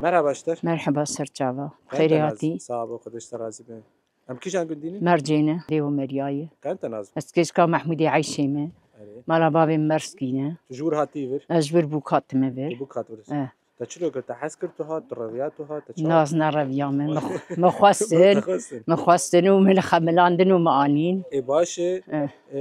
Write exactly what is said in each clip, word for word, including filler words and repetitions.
Merhaba ji te. Merheba serçava. Xêrê hatî. Sağ ol, Xwedê ji te razî be. Em kîjan gundî ne? Mercê ne, Dêwo Meryayê. Ken te nas bike? Ez kêşka Mehmûdê Eyşê me. Erê. Mala bavê min Merskî ne. Tu ji wir hatî vir? Ez ji wir bûk hatime vir. Tu bûk hat vir. Eh. Te çilo kir? Te hez kir tu hat, tu reviya tu hat, te çawa? Naz nereviya me. Min xwe-, min xwestin. Te xwestin. Min xwestin û min li xemilandin û min anîn. Ê baş e. Eh. E,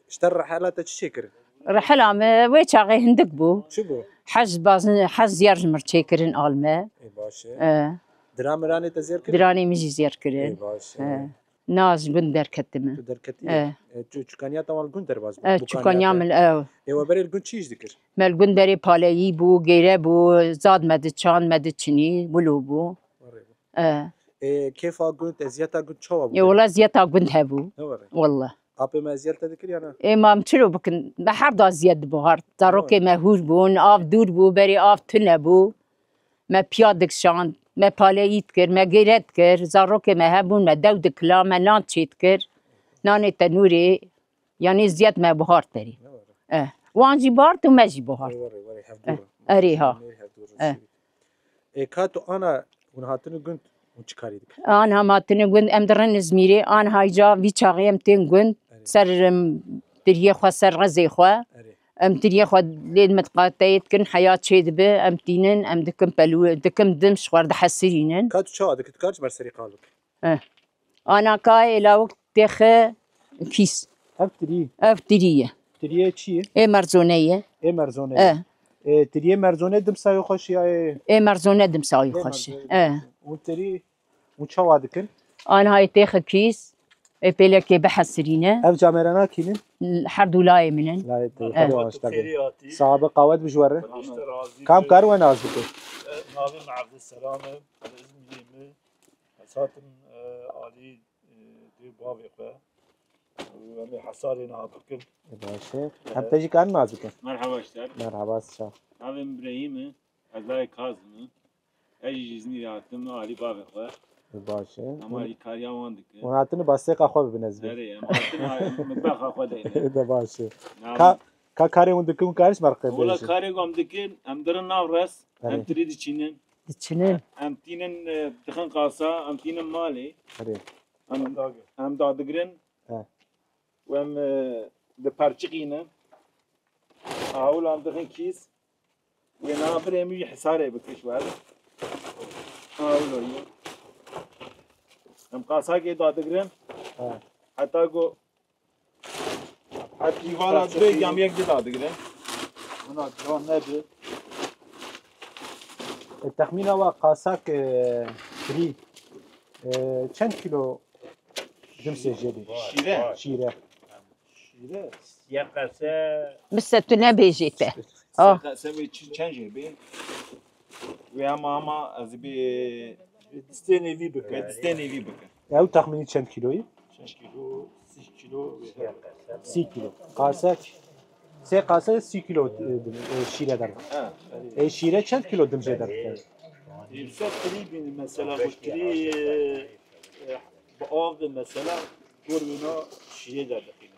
ji te rihela te çi çêkirin? Rihela me wê çaxê hindik bû. Çi bû? Hez bazin, hez ziyar ji mir çêkirin al me. Ê baş e. Eh. Dira miranê te ziyar kirin? Diranê min jî ziyar kirin. Ê baş e. Eh. Na ji gund derketime. Tu derketî? Eh. E, tu çukaniya te wan li gund derbas bû? Eh, bûkaniya çukaniya te. Min, ew. Ê we berê li gund çi îş dikir? Me li gund berê paleyî bû, gêre bû, zad me diçand, me diçinî, wilo bû. Werê bû. Eh. Ê, kêfa gund, eziyeta gund çawa bû? Ê, wela eziyeta gund hebû. Ne werê? Wela. Apê me eziyet te dikir ya ne? Ê, ma em çilo bikin? Me her da eziyet dibihart. Zarokê me hûr bûn, av dûr bû, berê av tune bû. Me piya dikişand, me paleyî dikir, me gêre dikir, zarokê me hebûn, me dew dikila, me nan çêdikir. Nanê tenûrê, yanî ziyet me bihart derî. Eh. Wan jî bihart û me jî bihart. Erê, erê, hevdû Eh, re. Erê ha. Hevdû re Eh. jî. Ê, ka tu ana hûn hatine gund, hûn çi karî dikin? Ana em hatine gund, em dirin Îzmîrê, ana hayca vî çaxê em tên gund, Erê. ser, em, tiriyê xwe, ser rezê xwe. Erê. Em tiriyê xwe lê min qateyê dikin, heya çê dibe, em tînin, em dikin pelû, dikin dim ji xwe dihesirînin. Ka tu çawa dikî? Tu kar ji ber serî qal bikî? Eh. Ana ka ê lawik têxe kîs. Ev tirî. Ev tirî ye. Tiriyê çi ye? Ê merzone ye. Ê merzone ye. Eh. Ê, tiriyê merzone dimsa wî xweş ya ê? Ê merzone dimsa wî Ê xweş e. merzone Eh. dimsa. Û tirî Û çawa dikin? Anha têxe kîs, ê pêlekê bihesirîne. Ev camerana kînin? Her du layê min in. Layê te, Eh. Xwedê wan ji te be. Sahibi qawet bi ji we re. Kam kar we nas bike? Navê min Evdilselam e, ez Îzmîrê me. Ez hatim, e, alî, e, dê bavê xwe. Û em ê hesarê niha bikin. E, baş e. Em te jî karin nas bikin? Merhaba ji te. Merhaba, sağ ol. Navê min Birehîm e. Ez layê Kazim im. Ez jî ji Îzmîrê hatim, alî bavê xwe. Baş e. Em alîkariya wan dikin. Hûn hatine bastêqa xwe bibin ez bê. Erê, em hatine mitbexa xwe de ne. De baş e. Ka, ka karê hûn dikin, hûn kariş merqe Wala bêjin. Karê ku em dikin, em dirin nav res, em Erê. tirî diçînin. Diçînin. Em tînin, e, dixin qasa, em tînin malê. Erê. Em, em dadigrin. He. Û em, e, diperçiqînin. Awilan dixin kîs. Wê niha birê min jî hisarê bikiş wer. Awilo ye. Em qasakê dadigrin. Ha. Heta ku heta pîvala dibe, gam yek jî dadigrin. Huna giran nebe. E, texmîna wa qasak, e, frî, e, çend kîlo dimsê jê bê? Şîre. Şîre. Şîre. Siyah kase. Mise tu nebêjê te. Siyah kase ve çi çend jê bê? Ve ama ama ez bê Distê nêvî bike. Ve distê nêvî bike. Ew texmînî çend kîloyî? Çend kîlo? Sî kîlo. Sî kîlo. Qase, sê qase sî kîlo, e, dim-, e, şîre derdixe. Ha, evet. E, şîre çend kîlo dimcê derdixe? E, ser tirî bîne mesela, bu tirî, e, e, bi av de mesela, gor wêna şîrê derdixîne.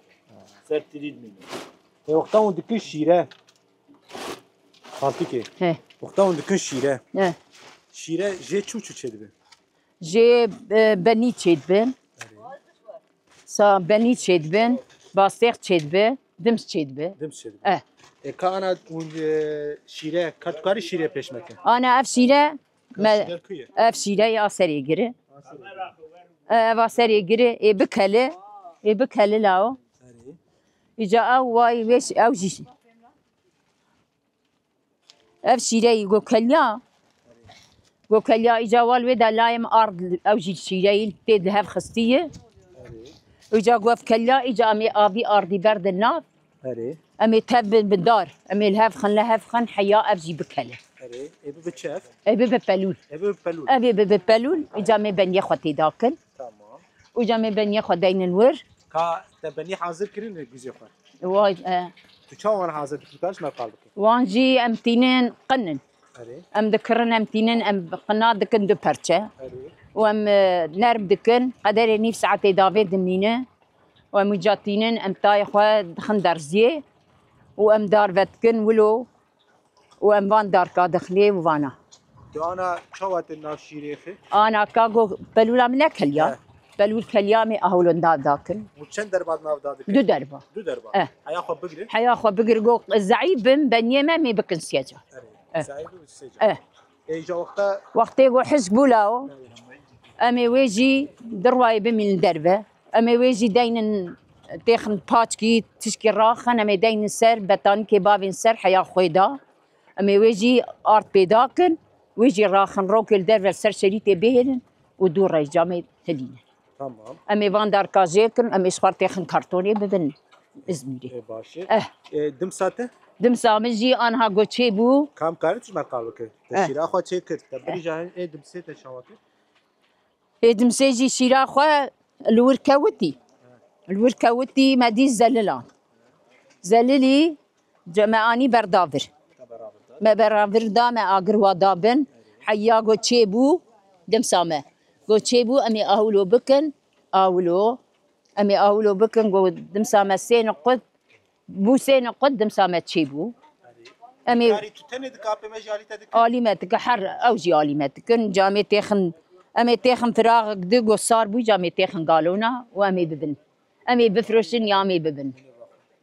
Ser tirî dimîne. E, wexta hûn dikin şîre, Xaltikê. He. Wexta hûn dikin şîre. He. Şîre jê çi û çi çêdibe? Jê, e, benî çêdibe. Sa benî çêdibe, bastêx çêdibe, dims çêdibe. Dims çêdibe. Eh. E, ka ana hûn, e, şîre, ka tu karî şîre pêş me ke? Ana ev şîre, Ev me, şîre ku ye? Ev şîre ya serê giri. E, ev a serê giri, ê bikeli, ê bikeli lao. Erê. Îca ew way wê ş-, ew jî. Ev şîreyî gokeliya. Gokeliya îca wal wê de layê min ard, ew jî şîreyî tê di hev xistiye. Îca gokeliya, îca em ê avî ardî berdin nav. Erê. Em ê tev bin bi dar. Em ê li hev xin, li hev xin, heya ev jî bikele. Erê. Ê bibe çi ev? Ê bibe pelûl. Ê bibe pelûl. Ev ê bibe pelûl. Îca em ê beniyê xwe tê dakin. Tamam. Îca em ê beniyê xwe deynin wir. Ka te benî hazir kirin li guzê xwe? Way, e. Tu çawa wan hazir dikî? Tu karî ji me qal bikî? Wan jî em tînin qinin. Erê. Em dikirin, em tînin, em qina dikin du perçe. Erê. Û em, e, nerm dikin. Qederê nîv saetê davê dimîne. Û em wîca tînin, em tayê xwe dixin derziyê. Û em dar vedikin wilo. Û em van darka dixinê û vana. Tu ana çawa te nav şîrê xi? Ana ka go pelûla min ne keliya. He. Pelûl keliya me ahulun dav dakin. Û çend derba nav da dikir? Du derba. Du derba. Eh. Heya xwe bigire? Heya xwe bigir go zeîf bim, beniyê me mê bikin sê car. Erê. Eh. Zeîf bim sê car. Eh. Ê, îja wexta Wextê go hizk bû lawo. Em ê wê jî di rwayê bimînin derve. Em ê wê jî deynin têxin paçkî, tişkî raxin, em ê deynin ser, betanikê bavên ser, heya xwê da. Em ê wê jî ard pêda kin, wê jî raxin rokê li derve ser şerîtê bihêlin û dû rejcamê hilînin. Tamam. Em ê van darka jê kin, em ê ji xwe têxin kartonê bibin Îzmîrê. Ê, baş e. Eh. Ê, dimsa te? Dimsa min jî anha goçê bû. Kam karin tu ji me qal bike? Te Eh. şîra xwe çê kir. Te Eh. birî jahil ê dimsê te çawa kir? Ê dimsê jî şîra xwe li wir kewitî. Li wir kewitî me dî zelilan. Zelilî ce-, me anî berdavir. Me berdavir da, me agir wa dabin. Heya go çê bû, dimsa me. Go çê bû, em ê awilo bikin. Awilo. Em ê awilo bikin, go dimsa me sê niqut. Bû sê niqut dimsa me çê bû. Em ê Karî tu tenê dike, apê me jî alî te dike? Alî me dike, her ew jî alî me dikin. Camê têxin, em ê têxin firaxek di go sar bû, camê têxin galona û em ê bibin. Em ê bifroşin ya em ê bibin.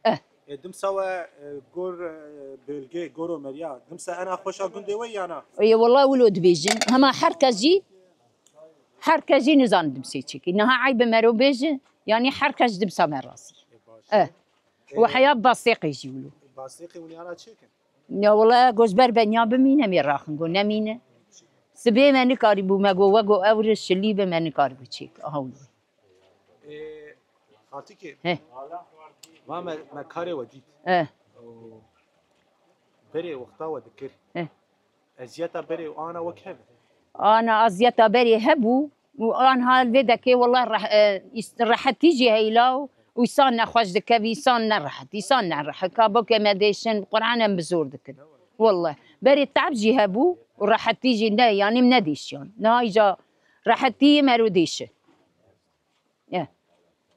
Eh. E, dimsa we, e, gor, e, bölge, goro meriya. Dimsa ena xweşa gundê we yana? Ê, wela wilo dibêjin. Hema her kes jî, her kes jî nizan dimsê çêkî. Niha eyb mero bêje, yanî her kes dimsa me razî. E, baş. Eh. Û heya Bastêqê jî wilo. Bastêqê hûn ara çêkin? Ya wela go ji ber benya bimîne, em ê raxin go nemîne. Sibê me nikarîbû, me go we go ewr şilî be, me nikarîbû çêk. Aha wilo. Ê, Xaltikê, He. va me, me karê we dît. He. Û berê wexta we dikir. He. Eziyeta berê û ana wek hev e? Ana eziyeta berê hebû û anha li vê dekê wela reh-, e, îs-, rehetî jî heyla û, û îsan nexweş dikevî, îsan nerehet, îsan nerehet. Ka bokê me dêşin, Quran em bi zor dikin. Wela. Berê te'b jî hebû û rehetî jî ne, yanî em nedêşiyan. Niha îca rehetî mero dêşi. Eh.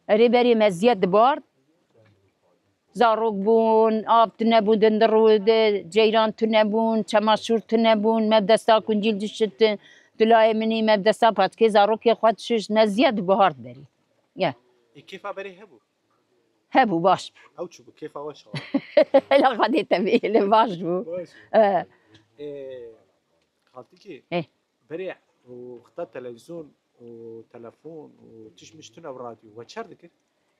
Erê berê me ziyet dibard. Zarok bûn, av tune bû, dindir û di ceyran tune bûn, çemaşûr tune bûn, me bi desta kuncîl dişitin, tulayê minî me bi desta paçkê zarokê xwe dişişt, me ziyet dibihard berê. Ya. Ê, kêfa berê hebû? Hebû, baş bû. Ew çi bû? Kêfa we çawa? Hela xwe dê te bê, lê baş bû. Baş bû. Eh. Ê, Xaltikê, Eh. berê û wexta televîzyon û telefon û tişt mişt tune û radyo, we çer dikir?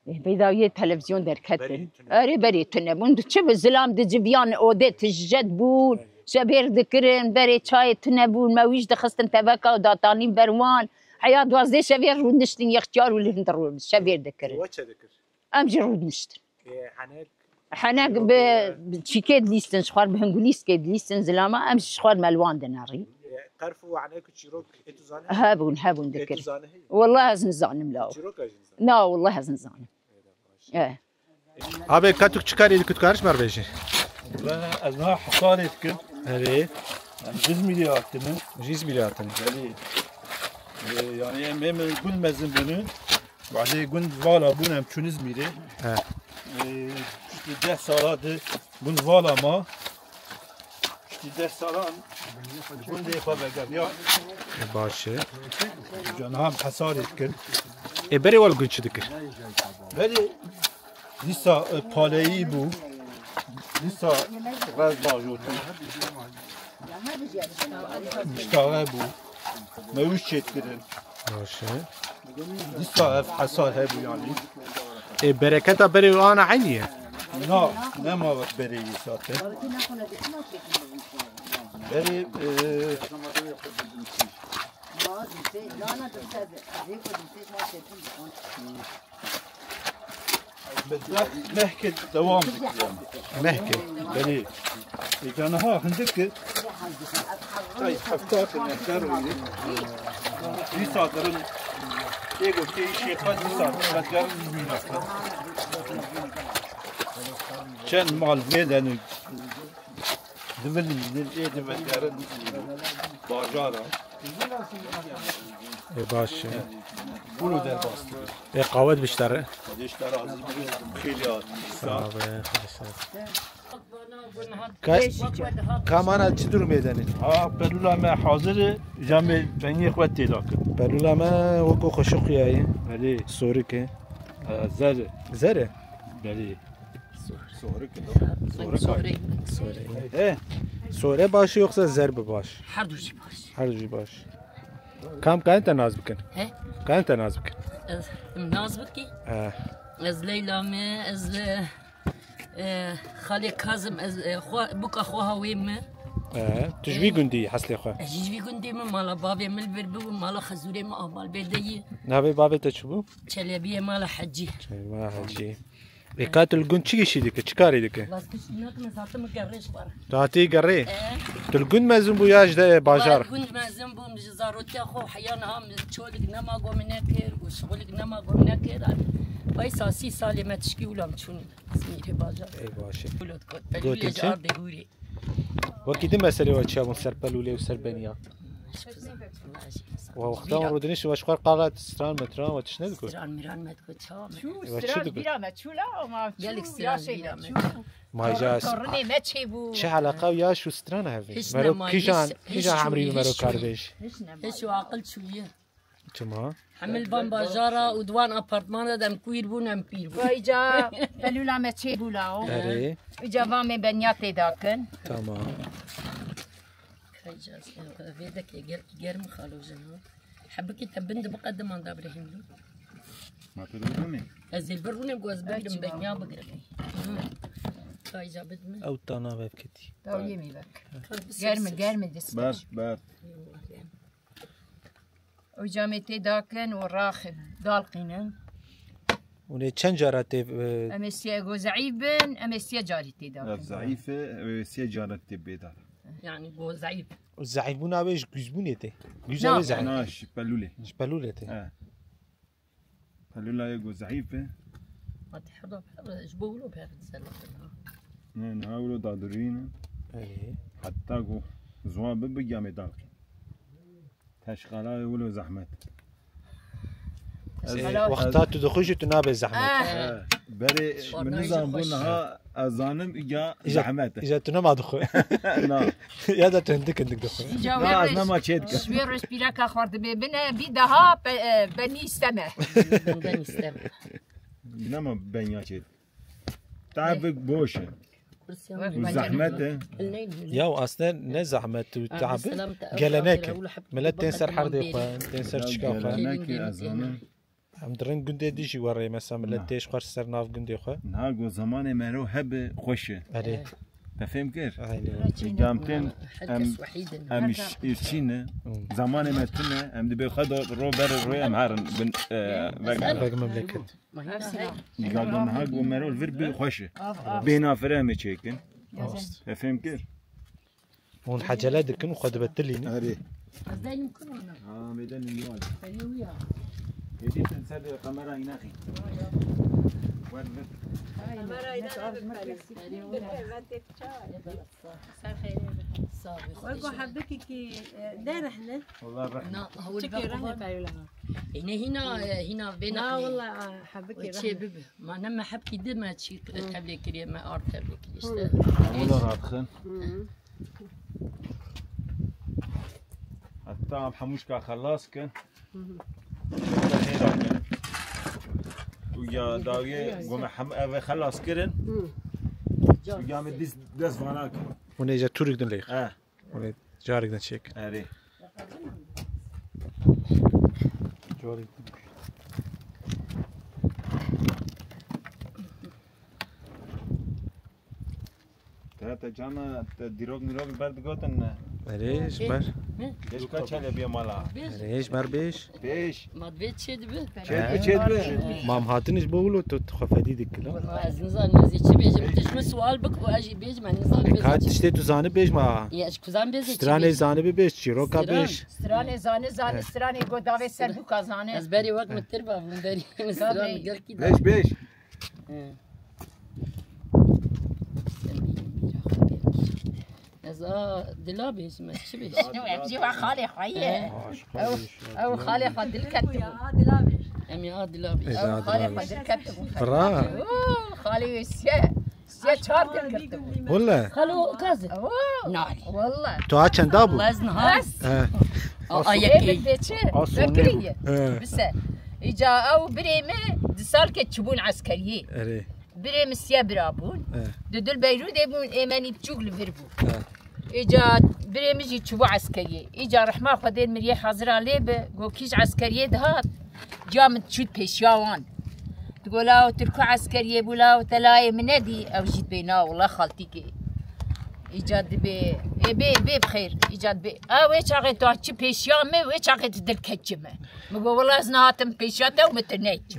Ê, peyda yê televîzyon derketin. Berê tune. Erê, berê tune bûn. Çi bi zilam diciviyan odê tijjet bûn. Berê. Şevêr dikirin, berê çayê tune bûn. Me wî jî dixistin teveka û datanîn ber wan. Heya duwazdeh şevê rûniştin yexçiyar û li hind rû şevêr dikirin. We çi dikir? Em jî rûniştin. Ê, henek? Henek bi, bi çîkê dilîstin, ji xwar bi hingulîskê dilîstin zilama, em jî ji xwar me li wan dinerî. Ê, qerf û henek û çîrok ê tu zanî? Hebûn, hebûn Ê tu dikir. zanî heye? Wela ez nizanim law. Çîroka jî nizanim. Na, wela ez nizanim. Ê, de baş. E. Abi, ka tu çi karî dikî, tu karî ji me re bêjî? Ben ez niha hesarê dikim. Erê. Em ji Îzmîrê hatine. Ji Îzmîrê hatine. Belê. Ê, yanî em, em gund mezin bûne. Badê gund vala bûn em çûn Îzmîrê. He. Ê, piştî deh sala di gund vala ma. Piştî deh salan gundê xwe vegerdiya. E, baş e. Can ham hesarê dikin. Ê, berê wal gund çi dikir? Berê dîsa, e, paleyî bû. Dîsa rez bajotî. Miştaxe bû. Mewîş çêdikirin. Baş e. Dîsa ev hesar hebû yanî. Ê, bereketa berê û ana eynî ye? Na, nema wek berê wî sate. Berê, e, Mehkê devam dikir. Mehkê. Belê. Ê, canaha hindik ki, ay, hefta ki nehter oydu. Dîsa dirin. Ê, go, tê işê xwe dîsa dirin. Mezgerin mîna. Çend mal vê denû. Divilînin, ê divegerin bajara. Ê, baş e. Bûno derbas dibin. Ê, qawet biştere. Xwedê ji te razî be. Xêlî hatî. Sağ ol, be, xwedê sağ ol. Ka-, kamana çi durumê de ne? Ha, pelûla me hazir e, camê beniyê xwe tê dakin. Pelûla me weko xweşik xuya ye. Belê. Sorik e. E, zer e. Zer e? Belê. Sorik e. Sorik. Sorik. He. Sore baş e yoksa zer bi baş? Her du jî baş. Her du jî baş. Kam karin te nas bikin? He? Karin te nas bikin? Ez, naz bikî? He. Ez Leyla me, ez, e, e, Xalê Kazim, ez, e, xwe, buka xwe hawê me. He. Tu ji vî gundî heslê xwe? Ez ji vî gundî me, mala bavê min li vir bû, mala xezûrê me amal bê de yî. Navê bavê te çi bû? Çelebiyê mala Hecî. Çelebiyê mala Hecî. Ê, ka tu li gund çi işî dike, çi karî dike? Bas kişî nakim, ez hatim gerrê ji xwe re. Tu hatî gerrê? Ee. Tu li gund mezin bû ya ji de bajar? Gund mezin bûm, ji zarotiya xwe heya niha min çolik nema go min nekir û şixulik nema go min nekir. Vay sasî salê me tişkî wila min çûn Îzmîrê bajar. Ey baş e. Wilo dikot, Gotin pelûlê çi? Ji ardê hûrê. Wekî din meselê we çiya bûn ser pelûlê û ser beniya? Wa wexta wan rûdinî şi we ji xwe qala stran metran we tişt nedikot? Stran miran me dikot, çawa me? Çû, we çi stran dikot? Bîra me çû la, ma gelek çû, stran yaşê bîra me me çû. Ma ja Torunê me çêbû. Çi eleqa û yaş û stran hevê? Hiç mero nema, kîjan, hiç, kîjan hiç, hemrî hiç mero çû. Karbêj? Hiç nema. Hiç û aqil çûye. Çima? Hemil van bajara û di wan apartmana de em kuîr bûn, em pîr bûn. Vay ca, pelûla me çêbû la o. Erê. Îca va me benya tê dakin. Tamam. Kayca, vê dekê gel, germ xalo jin ha. Hebikî te bin de biqediman da birehîm lo. Ma tu rûnê? Ez ê birûnim ku ez bigrim, benya bigrim. Hı. Kayca bidme. Ew tana vevketî. Dawiyê mi vek. Germ, germ dist. Ber, ber. Û camê tê dakin û raxin, dalqînin. Hûn ê çend cara tê, e, Em ê sê go zeîf bin, em ê sê carî tê dakin. Ev zeîf e, ew ê sê cara tê bêdar. Yani go zeîf. Û zeîfbûna wê ji gûzbûnê tê? Gûza Na. Wê zeîf? Na, ji pelûlê. Ji pelûlê tê. He. Pelûla ye go zeîf e. Ma te heda per, ji bo wilo per diselexin ha. Ne, niha wilo dadurî ne. Ey. Heta ku ziwan bibe, camê dalqîn. Teşqala wilo zehmet. Ey, ez, wexta tu dixwe jî tu nabe zehmet. Ah. He, berê min nizan bû niha ez zanim îca zehmet e. Îca tu nema dixwe. Na. Ya da tu hindik hindik dixwe. Na, ez nema çê dikim. Ji wê roj pîreka xwar dibê bine, bî daha be, e, benî isteme. Benî isteme. Nema benya çê. Tabik boş e. Û zehmet e. Ya aslında ne zahmet û tabik gelenek e. Millet tên ser herdê xwe, tên ser çika xwe. Gelenek e, ez zanim. Em dirin gundê dijî werê mesela millet tê ji xwe ser nav gundê xwe. Niha go zamanê mero hebe xweş e. Erê. Te fêm kir? Aynen. Gam tên em, em îş-, îşçî ne. Hmm. Zamanê me tune, em dibê xwe do ro ber roy em herin bin, e, veg. Veg memleket. Diga go niha go mero vir bi xweş e. Bêna fire em ê çêkin. Rast. Te fêm kir? Hûn hecele dikin û xwe dibetilînin. Erê. Ez deynim kim ona? Ha, mêde nîwan. Seriye uya. Êdî sen ser kamera înaxî. Wer vir. Kamera înaxî. Ser xeyrê be. Sağ ol. Wego hebikî kî, e, derehne. Wala rehne. Na, hawil çikê rehne peyula. Êne hîna, e, hîna vê na, nexlê. Wala, a, hebikî rehne. Çê bibi. Ma ne me hebkî di me çî tevlê kiriye, me ard tevlê kiriye işte. Wala radixin. Heta em hemû şka xelas kin. Û ya dawiyê gome hem eve xelas kirin. Û ya me dis, des vana kirin. Hûn ê je tûrik din lêx. He. Hûn ê carik din çêk. Erê. Carik din. Te, te cana, te dîrok mîrok berdigotin ne? Erê, ji ber. Keşka çele biye mala. Erê, ji ber bêj. Bêj. Ma divê çê dibi? Çê dibi, çê dibi. Mam hatin ji bo wilo tu, tu xwe fedî dikî la. Ma ez nizanim ez ê çi bêjim. Tu ji min sual bik û ez jî bêjim, ez nizanim. Ê, ka tiştê tu zanî bêj ma. Ya, ez kuzan bêjim. Stranê zanî bi bêj, çîroka bêj. Stranê zanî, zanî, stranê go davê ser bûka zanî. Ez berê wek min tir bavim berî. Min stran gelkî da. Bêj, bêj. He. Ez a dila bêjim, ez çi bêjim? Em jî we xalê xwe ye. He. Ew, ew xalê xwe dil ketibû. Em ya dila bêjim. Ew xalê xwe dil ketibû. Bira. Oo, xalê wê siye. Siya çar dil girtibû. Wele. Xalo, kaz. Oo. Nane. Wele. Tu ha çenda bû? Lez niha. Bes. He. A, a Asu. Ê yekê. Bi dê çi? Asu Vekirî ne ye. He. Bise. Îca ew birê me di salke çibûn eskeriyê. Erê. Birê min siya bira bûn. He. Di dil Beyrûdê bûn, ê menî biçûk li vir bû. He. Îca birê min jî çibû eskeriyê. Îca rehma Xwedê miriyê hazira lê bi, go kîj eskeriyê dihat, ciya min çût pêşiya wan. Digo, "Lawo, tu li ku eskeriyê bû, lawo, te layê min nedî?" Ew jî dibê, "Na, wela xaltîkê." Îca dibê, "Ê bê, bê bi xêr." Îca dibê, "A wê çaxê tu çi pêşiya me, wê çaxê tu dilkeçî me." Min go, "Wela ez nehatim pêşiya te û min tu neyçi."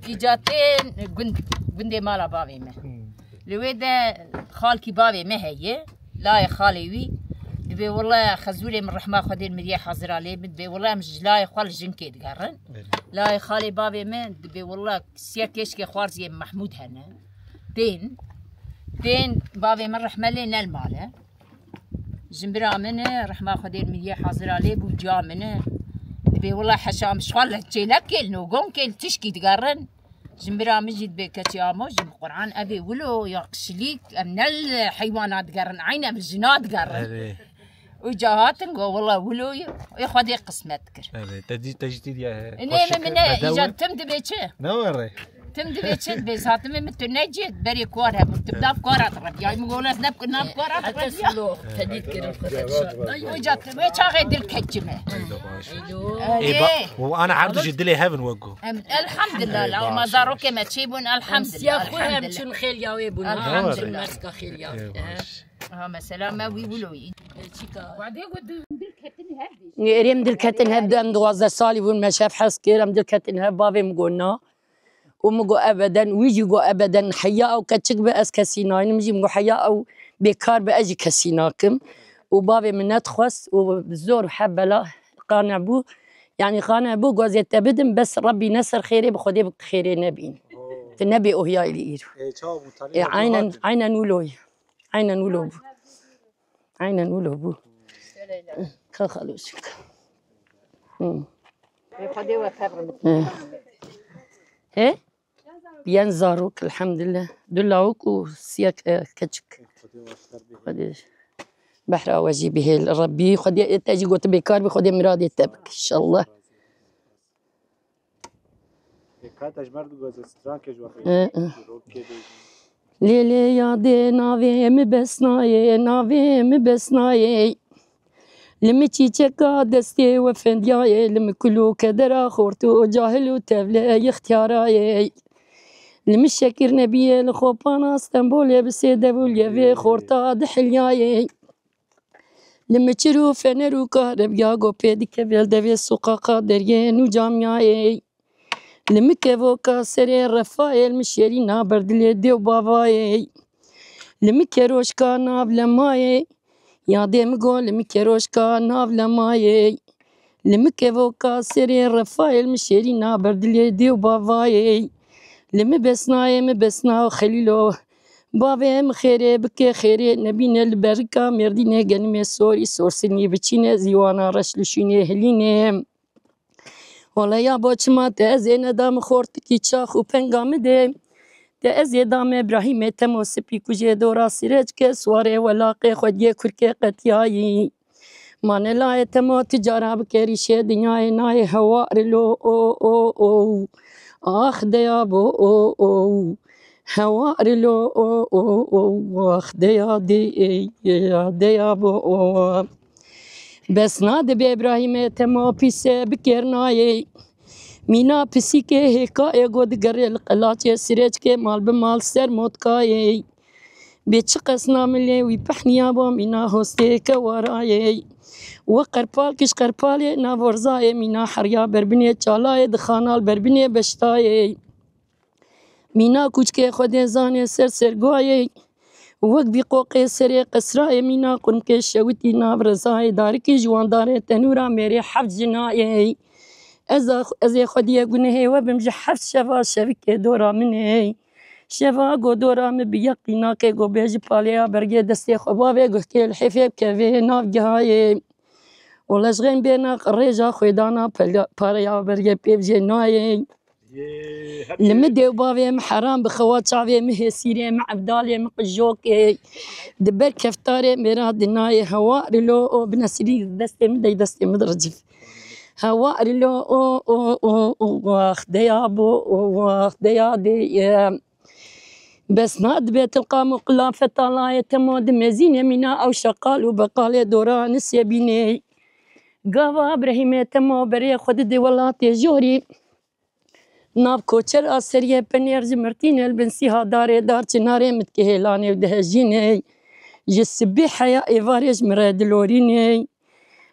Îca tên gund, gundê mala bavê me. Hmm. Li wê de xalkî bavê me heye, layê xalê wî. Dibê, "Wela xezûrê min rehma Xwedê miriyê hazira lê min." Dibê, "Wela em ji layê xwe li jinkê digerin." Belê. Layê xalê bavê me dibê, "Wela siya keşkê xwarziyê Mehmûd hene." Tên, tên bavê min rehme lê ne li mal e. Jimbira min e, rehma Xwedê miriyê hazira lê bû, ciya min e. Dibê, "Wela heşa min ji xwe li çêlekê, li nogonkê, li tişkî digerin." Jimbira min jî dibê, "Keçê amo jî bi Quran, ev ê wilo ya qişilîk, em ne li heywana digerin, eyn em li jina digerin." Erê. Û ca hatin go, "Wela wilo ye, ê Xwedê qismet kir." Erê, te dî, te jî tî diye, e, Nê, xweşik min, e, min ne, bedel îca e. Tim dibê çi? Ne were? Tim dibê çi dibê, zatimê min tu necî berê kuar hebû. Tim nav kuara direbiya. Min go, "Ez ne nav kuara direbiya." Heta silo, tedît kirin xwe te dişa. Ay, hoca, tu wê çaxê dil keçime. Ê, ba, û ana her du jî dilê hev in wek ku. Em, elhamdulillah, Ê, la, baş, ma zarokê me çê bûn, elhamdulillah, Siya xwe hem elhamdulillah. Çun xêliya wê bûn. Elhamdulillah. Çun merska xêliya Ê, wê. Baş. Ha, mesela me wî wilo yî. Çika? Erê em dilketin hev, em duwazdeh salî bûn, me şev hez kir, em dilketin hev, bavê min got na. Û min got ebeden, wî jî got ebeden, heya ew keçik be ez kesî naynim jî, min got heya ew bêkar be ez jî kesî nakim. Û bavê min nedixwest û bi zor û heb bela qane bû. Yanî qane bû, gozê te bidim, bes Rebbî ne ser xêrê, bi Xwedê bi xêrê nebîn. Tu nebê ohiyayê li îro. Ê, çawa bû? Ê, aynen, aynen wilo ye. Aynen wilo bû. Aynen wilo bû. Ka xalo çik. Hı. Ê, Xwedê we tevrim. Hı. He? Yen zarok, elhamdülillah. Du lawik û siyek, e, keçik. Xwedê behra we jî bihêl. Rebbî, Xwedê te jî got bêkar bî, Xwedê miradê te bik, inşallah. Ê, ka te ji mer digozê strankê ji we Hı, hı. Rokê bêjî. Lê lê yadê navê min bes nayê, navê min bes nayê. Li min çîçeka destê we fendiyayê, li min kul û kedera xort û cahil û tevle ixtiyarayê. Li min şekir nebiyê, li xopana Stenbolê bi sê devûliyê vê xorta dihiliyayê. Li min çir û fener û karebiya go pê dikeve li devê suqaqa deriyê nû camiyayê. Li min kevoka serê refayê, li min şêrîna ber dilê dê û bavayê. Li min keroşka nav lemayê, yadê min go li min keroşka nav lemayê. Li min kevoka serê refayê, li min şêrîna ber dilê dê û bavayê. Li min besnayê, min besna Xelîlo. Bavê min xêrê bike xêrê, nebîne li berika Mêrdînê genimê sorî sorsinî biçîne, zîwana reş li şûnê hilîne. Wele ya bo çima te ez ê neda min xortikî çax û penga min dê. Te ez ê da me Îbrahîmê temo sipî ku jê dora sîreçke, siwarê welaqê xwediyê kurkê qetiyayî. Mane layê temo tu cara bikerî şê dinyayê nayê hewa rilo o o o. Ax deya bo o o. Hewa rilo o o o. Ax deya de ey ya deya bo o. Bes na dibe Îbrahîmê temo pîse bikernayê. Mîna pisîkê hêka ê go digerê li qelaçê sirêçkê mal bi mal ser motkayê. Bê çi qesna min lê wî pehniya bo mîna hostê kewarayê. We qerpal kiş qerpalê nav werzayê mîna heriya berbinê çalayê dixanal berbinê beştayê. Mîna kûçkê Xwedê zanê ser sergoyê. Wek vî qoqê serê qesrayê mîna qurmkê şewitî nav rezayê darikî ji wan darê tenûra mêrê heft jinayê. Ez a, ez ê xwediyê gunehê we bim ji heft şeva şevikê dora min ê. Şeva go dora min bi yeqînakê go bê ji palêya bergê destê xwe bavê guhkê li hêfê bikevê nav gihayê. Wele ji xeyn bêna rêja xwêdana pela-, pareya bergê pê bijê nayê. Li min dê û bavê min heram bi xewa çavê min hêsîrê min evdalê min qijokê. Di ber keftarê mêra dinayê hewa rilo o bi nesîrî destê min dey destê min diricif. Hewa rilo o o o o wax deya bo o wax deya dê ye. Bes nadibe tilqam û qilafet alayê temo di mezînê mîna ew şeqal û beqalê dora nisê bînê. Gava Brehîmê temo berê xwe didê welatê jorî. Nav koçer a seriyê penêr ji mirtînê li bin sîha darê dar çinarê min dikê hêlanê û dihejînê. Ji sibî heya êvarê ji min re dilorînê.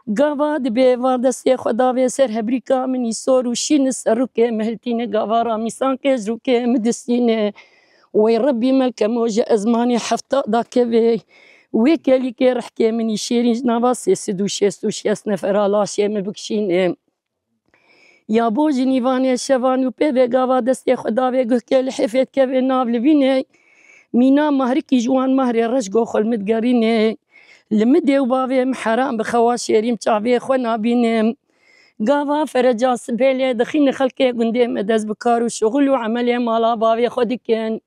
Gava dibê êvar destê xwe davê ser hebrîka min îsor û şîn li ser rûkê min hiltîne gava ramîsankê ji rûkê min distîne. Wey Rebbî melkemo ji ezmanê hefta dakeve. Wê kelîkê rihkê min î şêrîn ji nava sê sed û şêst û şêst nefera laşê min bikişîne. Ya bo ji nîvanê şevan û pê vê gava destê xwe davê guhkê li hefê dikeve nav livînê. Mîna mahrikî ji wan mahrê reş go xwe li min digerînê. Li min dê û bavê min heram bi xewa şêrîm çavê xwe nabînim. Gava fereca sibê lê dixîne xelkê gundê me dest bi kar û şixul û emelê mala bavê xwe dikin.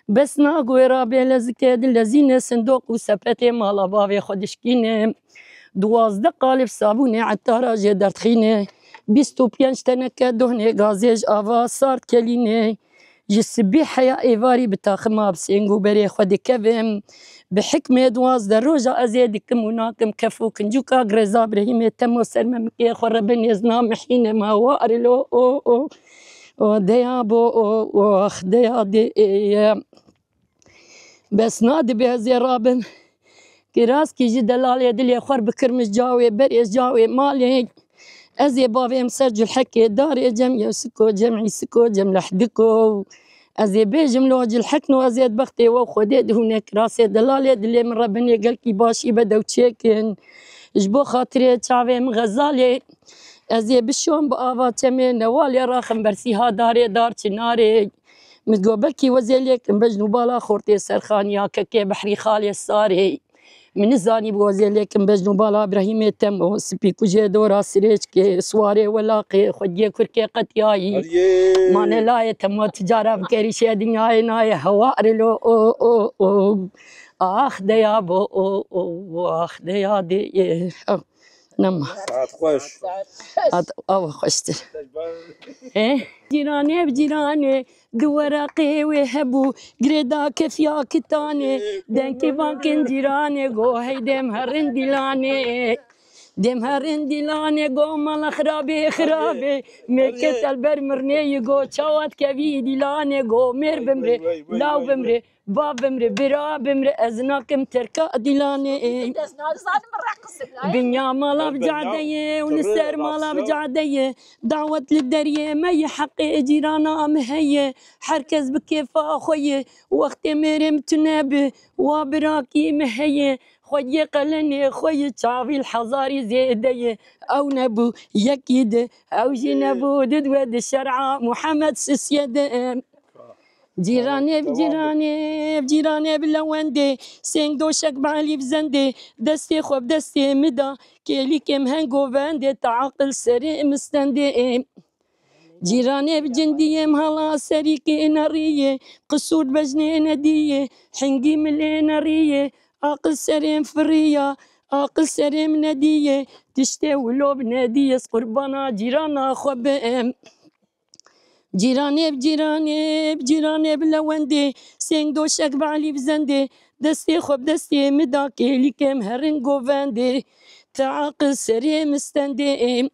Bes nagoyra bê lezikê dilezîne sindoq û sepetê mala bavê xwe dişkîne. Duwazdeh qalib sabûnê etara jê derdixîne. Bîst û pênc teneke dohnê gazê ji ava sard kelîne. Ji sibî heya êvarî bi taxima bi sêng û berê xwe dikevim. Bi hikmê duwazdeh roja ez ê dikim û nakim kef û kincûka girêza birehîmê temo ser memikê xwe re binêz namihîne ma warilo o o o deya bo o o ax deya dê ê ye. Bes nadibe ez ê rabim. Kiraskî ji delalê dilê xwer bikirmiş cawê berê cawê malê. Ez ê bavêm ser culhekê darê cem yewsiko cem îsiko cem lehdiko. Ez ê bêjim lo cilhekno ez ê bextê we xwedê dihûne kirasê delalê dilê min re binê gelkî başî be dew çêkin. Ji bo xatirê çavê min xezalê. Ez ê bişom bi ava çemê newalê raxim bersîha darê dar çinarê. Min got belkî wezê lêkim bejn û bala xortê serxaniya kekê behrî xalê sarê. Min nizanî bi wezê lêkim bejn û bala Brehîmê temo sipî kujê dora sirêçkê siwarê welaqê xwediyê kurkê qetiyayî. Mane layê temo ticara bikerî şê dinyayê nayê hewa rilo o o o. Ax deya bo o o ax deya dê. Nema. Saet xweş. Hat, ew xweştir. Ê? Cîranê bi cîranê, di weraqê wê hebû, girêda kefiya kitanê, dengê bankên cîranê, go hey dêm herin dîlanê. Dêm herin dîlanê, go mala xirabê, xirabê, mêrkê telber mirnê yi, go çawa dikevî dîlanê, go mêr bimrê, law bimrê, Ba bimre, bira bimre, ez nakim terka dîlanê. Ez nazanim reqsim, nayê. Binya mala bi cadeyê û li ser mala bi cadeyê. Dawet li deriyê me yê heqê cîrana min heye. Her kes bi kêfa xwe ye. Wextê mêrê min tune bi, wa birakî min heye. Xwediyê qelenê xwe ye, çavî li hezarî zêde ye. Ew nebû yekî di, ew jî nebû di, di we di şer'a Muhammed sisye de. Cîranê bi cîranê, bi cîranê bi lewendê, sêng doşek bi Elî bi zendê, destê xwe bi destê min da, kêlîkê min heng govendê, te aqil serê min stendê. Cîranê bi cindiyê min hala serîkê nerîyê, qisûr bejnê nediyê, hingî milê nerîyê, aqil serê min firiya, aqil serê min nediyê, tiştê wilo bi nediyê, ez qurbana cîrana xwe bim. Cîranê bi cîranê, bi cîranê bi lewendê, sêng doşek bi Elî bi zendê, destê xwe bi destê min da, kêlîkê min herin govendê, te aqil serê min stendê.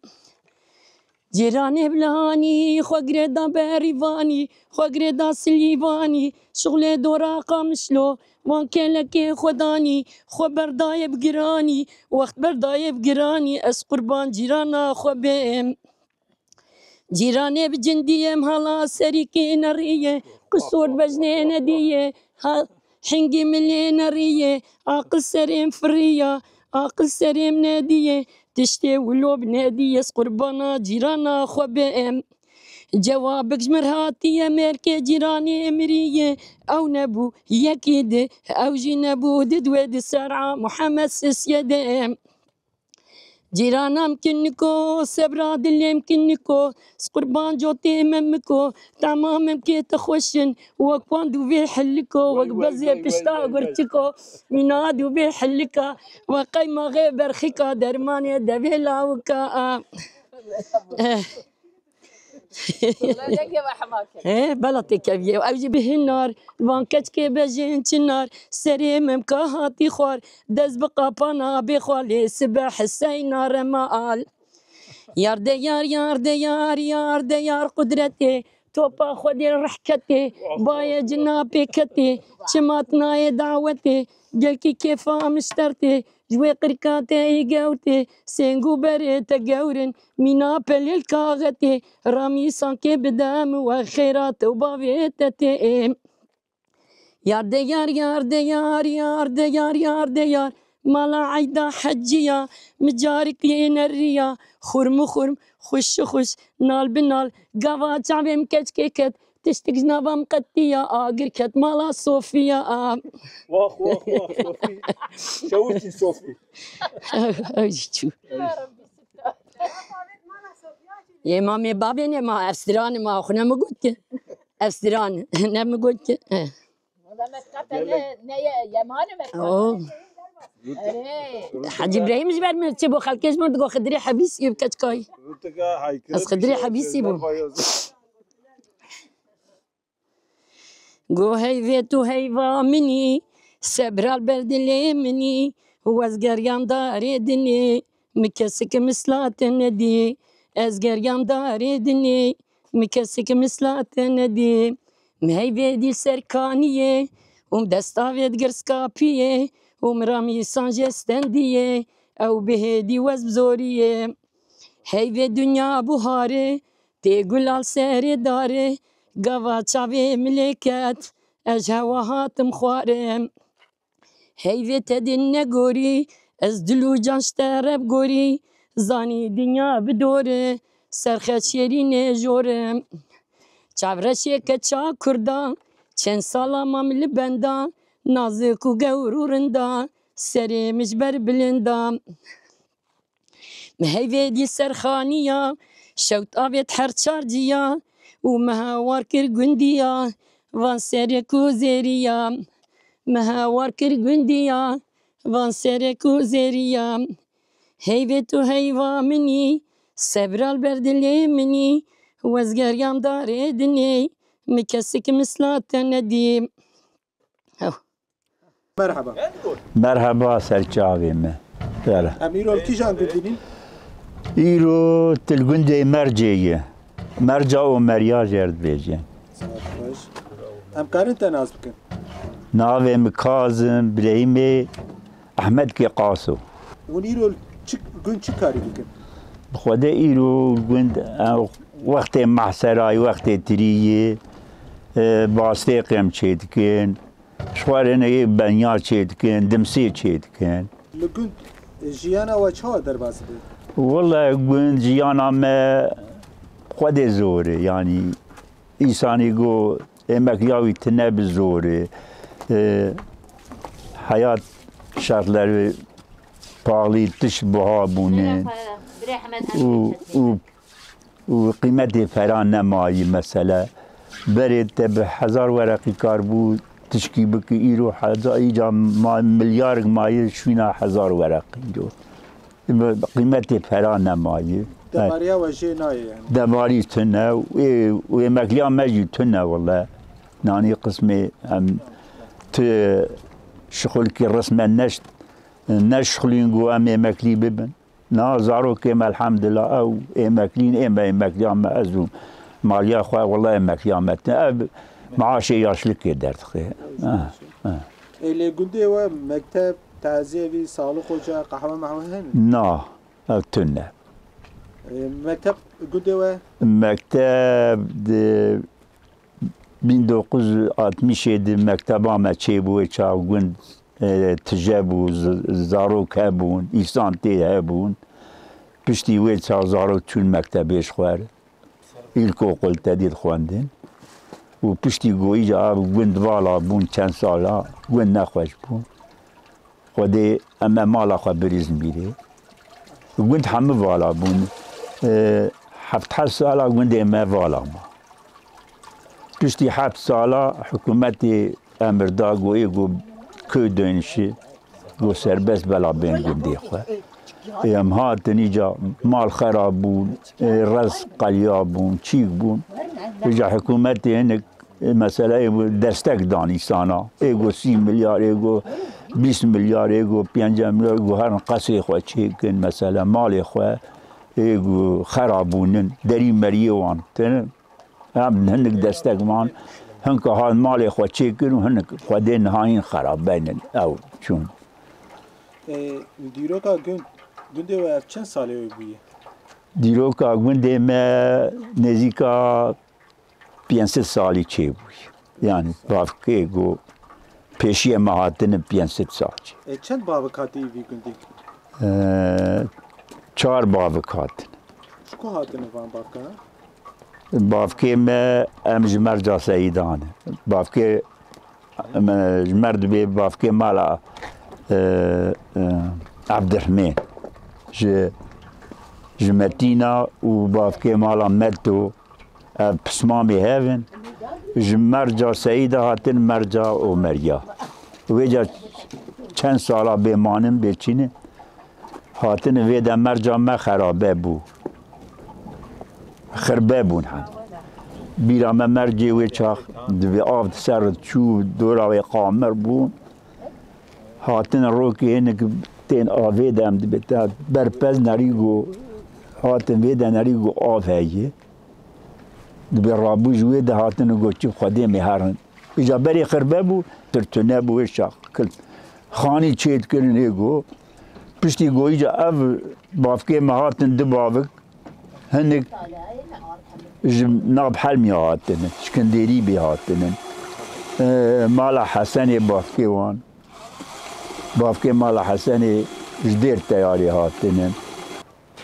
Cîranê bi lehanî, xwe girêda berîvanî, xwe girêda silîvanî, şixulê dora Qamişlo, wan kêlekê xwe danî, xwe berdaye bi giranî, wext berdaye bi giranî, ez qurban cîrana xwe bêm. Cîranê bi cindiyê min hala serîkê nerîye, qisor bejnê nedîye, ha, hingî milê nerîye, aqil serê min firiya, aqil serê min nedîye, tiştê wilo bi nedîye, ez qurbana cîrana xwe bim. Cewabik ji min hatiye, mêrkê cîranê miriye, ew nebû yekî di, ew jî nebû di, di wê di ser'a Muhammed sisye de. Cîranam kiniko, sebra dilêm kiniko, squrban cotê memiko, tamamem kê te xweşin, wek wan dûvê hilliko, wek bezê pişta gurçiko, mîna dûvê hilika, we qeymaxê berxika, dermanê devê lawika. Eh. He, bela tê keviyê. Ew jî bi hinar, van keçkê bejên çinar, serê memka hatî xwar, dest bi qapana bê xwalê, sibe Heseyna rema al. Yar de yar, yar de yar, yar de yar qudretê, topa Xwedê rehketê, bayê cina pêketê, çima tinayê dawetê, gelkî kêfa miştertê, ji wê qirka te yê gewrtê, sêng û berê te gewr in, mîna pelê li kaxetê, ramî sankê bide min we xêra te û bavê te tê. Yar de yar, yar de yar, yar de yar, yar de yar, mala eyda heciya, min carik lê neriya, xurm û xurm, xwiş û xwiş, nal bi nal, gava çavê min keçkê ket, tiştik ji nava min qetiya, agir ket mala Sofiya. Wax, wax, wax, Sofî. Şewitî Sofî. Ew jî çû. Yê mamê bavê ne ma, ev strane ma, xwe ne min got ki. Ev strane, ne min got ki. Eh. Wala me dikate ne, ne ye, yemane me dikate. Oh. Erê. Hacı İbrahim ji ber min çi bo, xelkê ji min digo Xidrê Hebîsî bi keçkayî. Rûtika haykırı. Ez Xidrê Hebîsî bûm. Go heyvê tu heyva minî, sebra li ber dilê minî, wez geriyam darê dinê, mi kesik misla te nedî, ez geriyam darê dinê, mi kesik misla te nedî. Mi heyvê dî ser kaniyê, û mi desta vê digir skapiyê, û mi ramîsan jê stendiyê, ew bihêdî wez bi zoriyê. Heyvê dinya buharê, tê gula li serê darê, gava çavê milê ket, ez ji hewa hatim xwarê. Heyvê te din negorî, ez dil û can ji te re bigorî, zanî dinya bi dor e, serxe şêrînê jor e. Çavreşê keça kurda, çend sala mam li benda, nazik û gewr û rinda, serê min ji ber bilinda. Mi heyvê dî ser xaniya, şewt avêt her çar ciya, û mi hawar kir gundiya, van serê ku zêriya. Mi hawar kir gundiya, van serê ku zêriya. Heyvê tu heyva minî, sebra li ber dilê minî, wez geriyam darê dinê, mi kesik misla te nedî. Hew. Merhaba. Merheba serçavê me. Bere. Em îro li kîjan gundî nîn? Îro til gundê Mercê ye. Merca û Merya jê re dibêjin. Saet xweş. Em karin te nas bikin? Navê min Kazim Birehîmê Ehmedkê Qaso. Hûn îro li çi gund çi karî dikin? Bi Xwedê îro gund, e, wextê mehserayî, wextê tirî yê, e, bastêqê em çê dikin. Ji xwe re ne yê benya çê dikin, dimsê çê dikin. Li gund jiyana we çawa derbas dibe? Wele gund jiyana me Xwedê zor e, yanî însanî go emekliya wî tune bi zor e. E, heyat şertleri paxlî, tişt buha bûne. Û, û û qîmetê pera nemayî mesele. Berê te bi hezar wereqî kar bû tişkî bikî, îro heza-, îca ma-, milyarek mayî şûna hezar wereqî îro. Qîmetê pera nemayî. Demariya we jê nayê yani. Demarî tune û ê-, û emekliya me jî tune wele. Nanî qismê em tu şixulkî resmen neş-, neşixulîn ku em emeklî bibin. Na zarokê me elhamdulillah ew emeklîn, ê me emekliya me ez û maliya xwe wele emekliya me tune. Ev maaşê yaşlikê derdixe. Ha, ha. Ê lê gundê we mekteb, taziyevî, sağlık ocağı, qehwe mehwe hene? Na, ev tune. Ê, mekteb gundê we? Mekteb di bin dokuz yüz altmışê di mekteba me çêbû, wê çax gund, e, tije bû, z-, zarok hebûn, îsantê hebûn. Piştî wê çax zarok çûn mektebê ji xwe re. Îlkokul te dî dixwendin. Û piştî goyî ji av gund vala bûn, çend sala gund nexweş bû. Xwedê em me mala xwe bir Îzmîrê. Gund hemû vala bûn. E, heft heft sala gundê me vala ma. Piştî heft sala hikûmetê emir da, got, ê got, kö dönüşü, got, serbest bela bên gundê xwe. Ê, em hatin îca mal xera bûn, ê, rez qeliya bûn, çîk bûn. Îca hikûmetê hinek, ê, mesela ê, destek dan îsana. Ê, got, sî milyar, ê, got, bîst milyar, ê, got, pêncî milyar, ê, got, herin qesê xwe çêkin, mesela malê xwe, ê, got, xera bûnin, derî meriyê wan. Tene Em hinek destek man, hinka hat malê xwe çêkir û hinek Xwedê nihayîn xerabeynin ew çûn. E, dîroka gund, gundê we ev çend salê wê bûye? Dîroka gundê me nêzîka pênc sed salî çêbûye. Yani bavkê got pêşiyê me hatine pênc sed sal çê. E, çend bavik hatiye vî gundî? E, çar bavik hatin. Ji ku hatine van bavkana? Bavkê me, em ji merca Seyîdan in. Bavkê me, ji mer dibê bavkê mala, e, e, Evdirhmên. Ji, ji Metîna û bavkê mala Meto, ev pismamê hev in. Ji merca Seyîda hatin merca Omeriya. Wêca çend sala bê manin, bê çînin. Hatine vê de merca me xerabe bû. Xirbe bûn hem. Bîra me mercê wê çax dibê av di ser çû, dora wê qamir bûn. Hatine rokê hinek tên avê de em dibê te berpez nerî got, hatin vê de nerî got av heye. Dibê rabû ji wê de hatine got çi Xwedê me herin. Îca berê xirbe bû, tir tune bû wê şax. Kil-, xanî çê dikirin ê go. Piştî go îca ev bavkê me hatin du bavik. Hinek ji nav Helmiya hatine, ji Kinderîbê hatine. E, mala Hesenê bavkê wan. Bavkê mala Hesenê ji Dêr Teyarê hatine.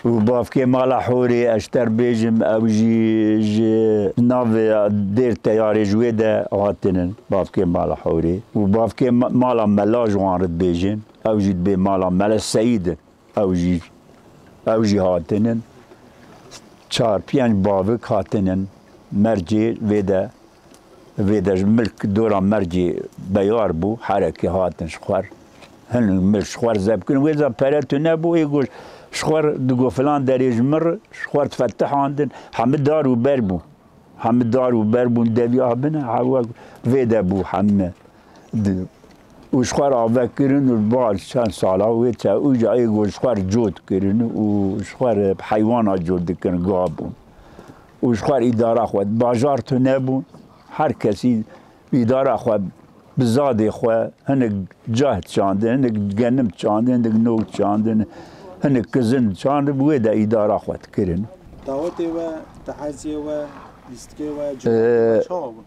Û bavkê mala Horê, ez ji te re bêjim, ew jî ji navê Dêr Teyarê ji wê de hatinin, bavkê mala Horê. Û bavkê ma-, mala Mela ji wan re dibêjin, ew jî dibê mala Mela Seyîd in. Ew jî, ew jî hatinin. Çar, pênc bavik hatinin mercê vê de. Vê de ji milk dora mercê beyar bû, herekê hatin ji xwer. Hin milk ji xwer zeb kirin. Wê de pere tune bû, ê got ji xwer digo filan derê ji min re, ji xwer difetihandin. Hemî dar û ber bû. Hemî dar û ber bûn, devî abine, hewa vê de bû hemî. Di-, û ji xwer ave kirin û bal çend sala wê te uca ê got ji xwer cot kirin û ji xwer heywana cot dikirin, ga bûn. Û ji xwe îdara xwe, bajar tune bû. Her kesî îdara xwe bi zadê xwe hinek cah çandin, hinek genim çandin, hinek nok çandin, hinek kizin çandin, bi wê de îdara xwe dikirin. Dawetê we, teeziyê we, lîstikê we, Ee, çawa bûn?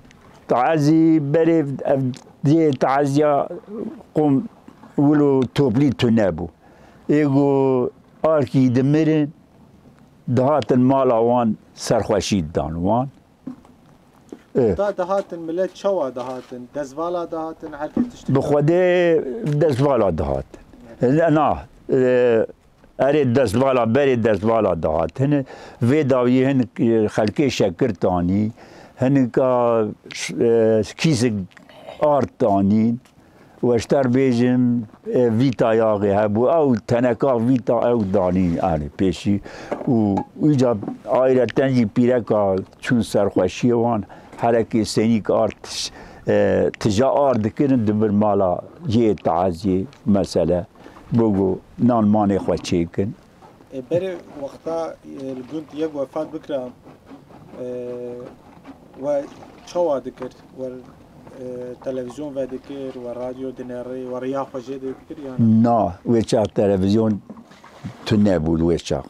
Teezî berê ev dê teeziya qom wilo toplî tune bû. Ê go arkî dimirin, dihatin mala wan serxweşî didan wan. Ê. Da dihatin, milet çawa dihatin? Dezvala dihatin, her kes tiştî. Bi Xwedê dezvala dihatin. Na, e, erê dezvala, berê dezvala dihatin. Vê dawiyê hin, e, xelkê şekir tanî, hinika, e, kîsik ard tanîn. Weşter bêjim, e, vîta yaxê hebû, ew teneka vîta ew danî, yani pêşî û îca ayreten jî pîreka çûn serxweşiyê wan, herekê senîk ard, e, tija ard dikirin, dibir mala yê teeziyê, mesele, bigo nan manê xwe çêkin. E, berê wexta, e, li gund yek wefat bikira, e, we çawa dikir? We, e, televîzyon vedikir, we radyo dinêrî, we riya xwe jê dikir yan? Na, wê çax televîzyon tune bû wê çax.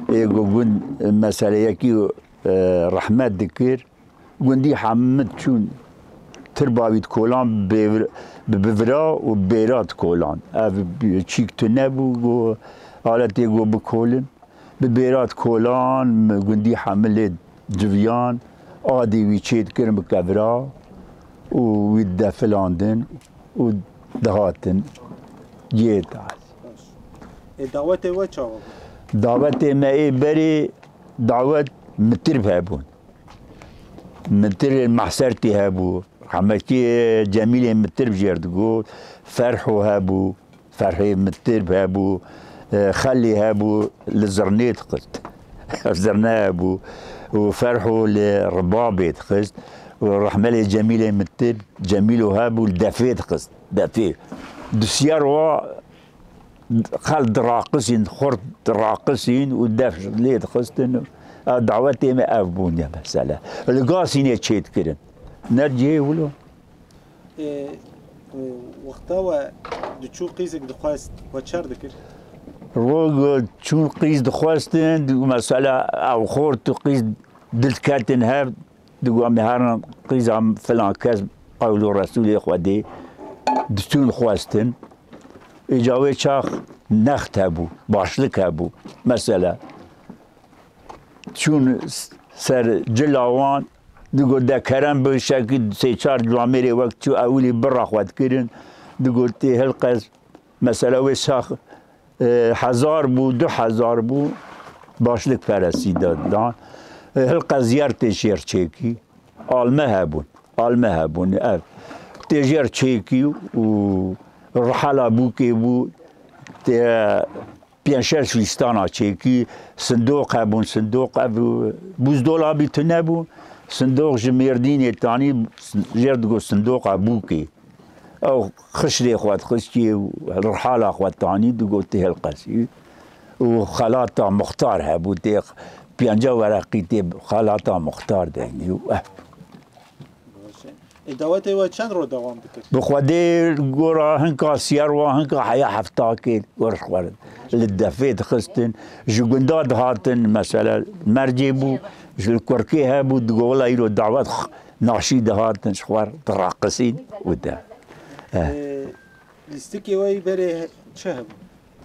Ê go gund, e, meseleyekî, e, rehmet dikir. Gundî hemû çûn tirba wî di kolan bê-, bi bivira û bêra di kolan. Ev çîk tune bû, go aletê go bikolin. Bi bêra di kolan, gundî hemû lê civiyan, adê wî çê dikirin bi kevira û wî didefilandin û dihatin. Yê Ê, dawetê we çawa bû? Dawetê me ê berê dawet mitirb hebûn. Mitirê Mehsertî hebû. Rehmetî Cemîlê Mitirb jêr digot. Ferho hebû. Ferhê Mitirb hebû. E, Xelî hebû. Li zirnê dixist. Zirne hebû. Û Ferho li ribabê dixist. Û rehmelê Cemîlê Mitirb, Cemîlo hebû li defê dixist. Defê. Di siyar wa Xelk diraqisîn, xurt diraqisîn û def lê dixistin. Ev dawetê me ev bûn ya mesele. Li Gasînê çêdikirin. Ne cihê wilo. Ê, ê, wexta we diçû qîzek dixwest, we çer dikir? Ro çûn qîz dixwestin, mesela ew xort û qîz dil diketin hev, Digo, em ê herin qîza filan kes qewl û Resûlê Xwedê diçûn xwestin. Îca wê çax next hebû, başlik hebû. Mesela, çûn ser cila wan, digo, de kerem bi şekî sê çar camêrê wek çû ewilî bira xwe dikirin. Digo, tê hilqez, mesela, wê çax, e, hezar bû, du hezar bû, başlik peresî da, dan. E, hilqe ziyar tê jêr çêkî. Alme hebûn. Alme hebûn. Ev. Tê jêr çêkî û rihala bûkê bû. Tê pênc şeş fîstana çêkî. Sindoq hebûn. Sindoq ev buzdolabî tune bû. Sindoq ji Mêrdînê tanî jêr digot sindoqa bûkê. Ew xişrê xwe dixistî û rihala xwe tanî digot tê hilqesî. Û xelata muxtar hebû, tê pênca wereqî tê xelata muxtar deynî û ev. Baş e. Ê, dawetê we çend roj dewam dikir? Bi Xwedê gora hinka siyar wa hinka heya heftakê gor xwe li defê dixistin. Ji gunda dihatin, mesela mercê bû, ji li kurkê hebû, digo wela îro dawet x-, naşî dihatin, ji xwe diraqisîn û de. Eh. Ê, lîstikê we yî berê çi hebû?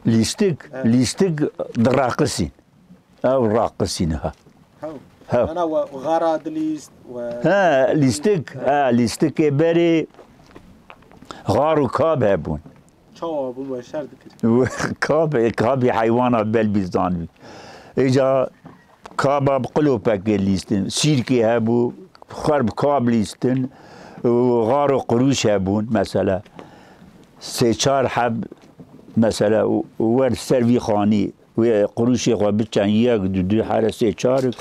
Lîstik, He. Lîstik diraqisîn. Ew raqisîn ha. Hew. Hew. Ana we xara dilîst we He, lîstik, he, lîstikê berê xar û kab hebûn. Çawa bûn we şer dikir? Kab, kabî heywana belbî zanbî. Îca kaba bi qilopekê lîstin. Sîrkê hebû, xwer bi kab lîstin. Û xar û qirûş hebûn, mesela. Sê çar heb, mesela, û, û wer ser vî xanî. Wê qurûşê xwe biçen yek, du, du here sê çarik.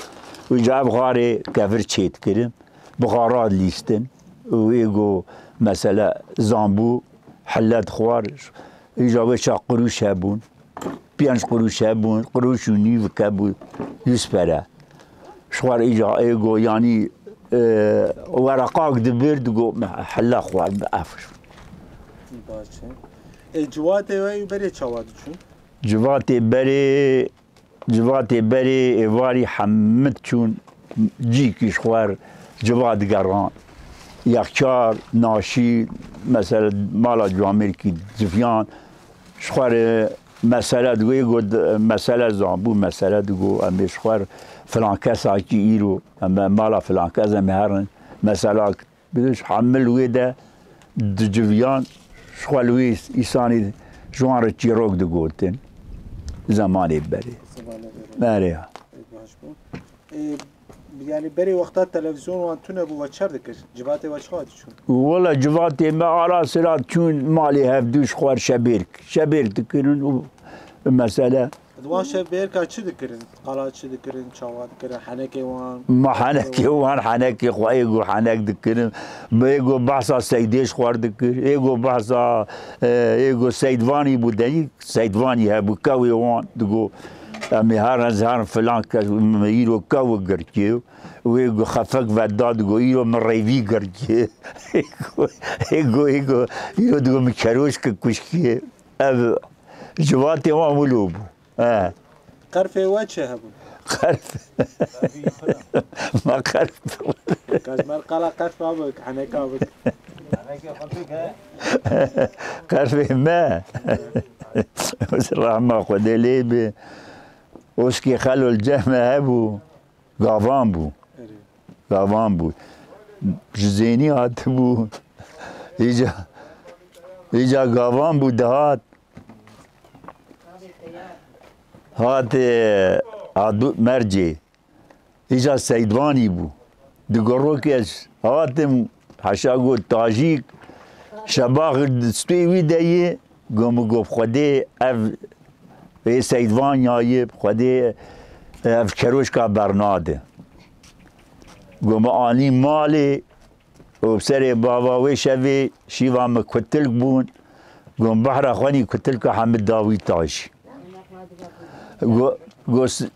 Wê ca ev xarê kevir çêdikirin. Bi xara dilîstin. Û ê go mesela zambû, hillet xwar. Îja wê ça qurûş hebûn. Pênc qurûş hebûn. Qurûş û nîvik hebû. Yüz pere. Ji xwar îca ê go yanî, e, weraqak dibir, digo hille xwar bi efir. Baş e. Ê, civatê we berê çawa diçûn? Civatê berê, civatê berê êvarî hemid çûn cîkî ji xwe civa digeran. Yexçar, naşî, mesela mala camêrkî civiyan. Ji xwe re mesele digo, êgo di-, mesele zambû, mesele digo, em ê ji xwe re filan kesakî îro, em ê mala filan kes em ê herin. Mesela Bi hemil wê de diciviyan ji xwe li wê îsanî ji wan re çîrok digotin. Zemanê berê. Zemanê berê. Berê ya. Ê, baş bû. Ê, yani berê wexta televîzyon wan tune bû, we çer dikir? Civatê we çawa diçûn? Wela civatê me ara sira çûn malê hevdû ji xwe re şebêrk. Şebêrk dikirin û mesele Di wan şevbêrka çi dikirin? Qala çi dikirin? Çawa dikirin? Henekê wan? Ma henekê wan, henekê xwe, êgo henek dikirin. Êgo behsa Seydê ji xwe dikir. Êgo behsa, e, êgo Seydvanî bû, deyî Seydvanî hebû, kewê wan digo, em ê herin, ez herin filan kes, me îro kew girtiye. Wê go xefek veda digo, îro min rêvî girtiye. Êgo, êgo, êgo, îro digo min keroşke kuşkiye. Ev civatê wan wilo bû. He. Qerfê we çi hebûn? Qerf. Ma qerf. Kajmer qala qerf abik, heneka abik. Qerfê me. Rahma Xwedê lê bi. Oşkê xelol ceh me hebû. Gavan bû. Erê. Gavan bû. Ji zênî hatibû. Îca, îca gavan bû dihat. Hate Adû Mercê, îca Seydvanî bû. Di gorokê ez hatim, heşa got tajîk, şebax di stûyê wî de yê, go min got, Xwedê ev ê Seydvan ya yê, Xwedê ev keroşka bernade. Go min anî malê, û bi serê bava wê şevê şîva min kutilk bûn. Got, Behra xwenî kutilka hemî da wî tajî. Go, go, s-,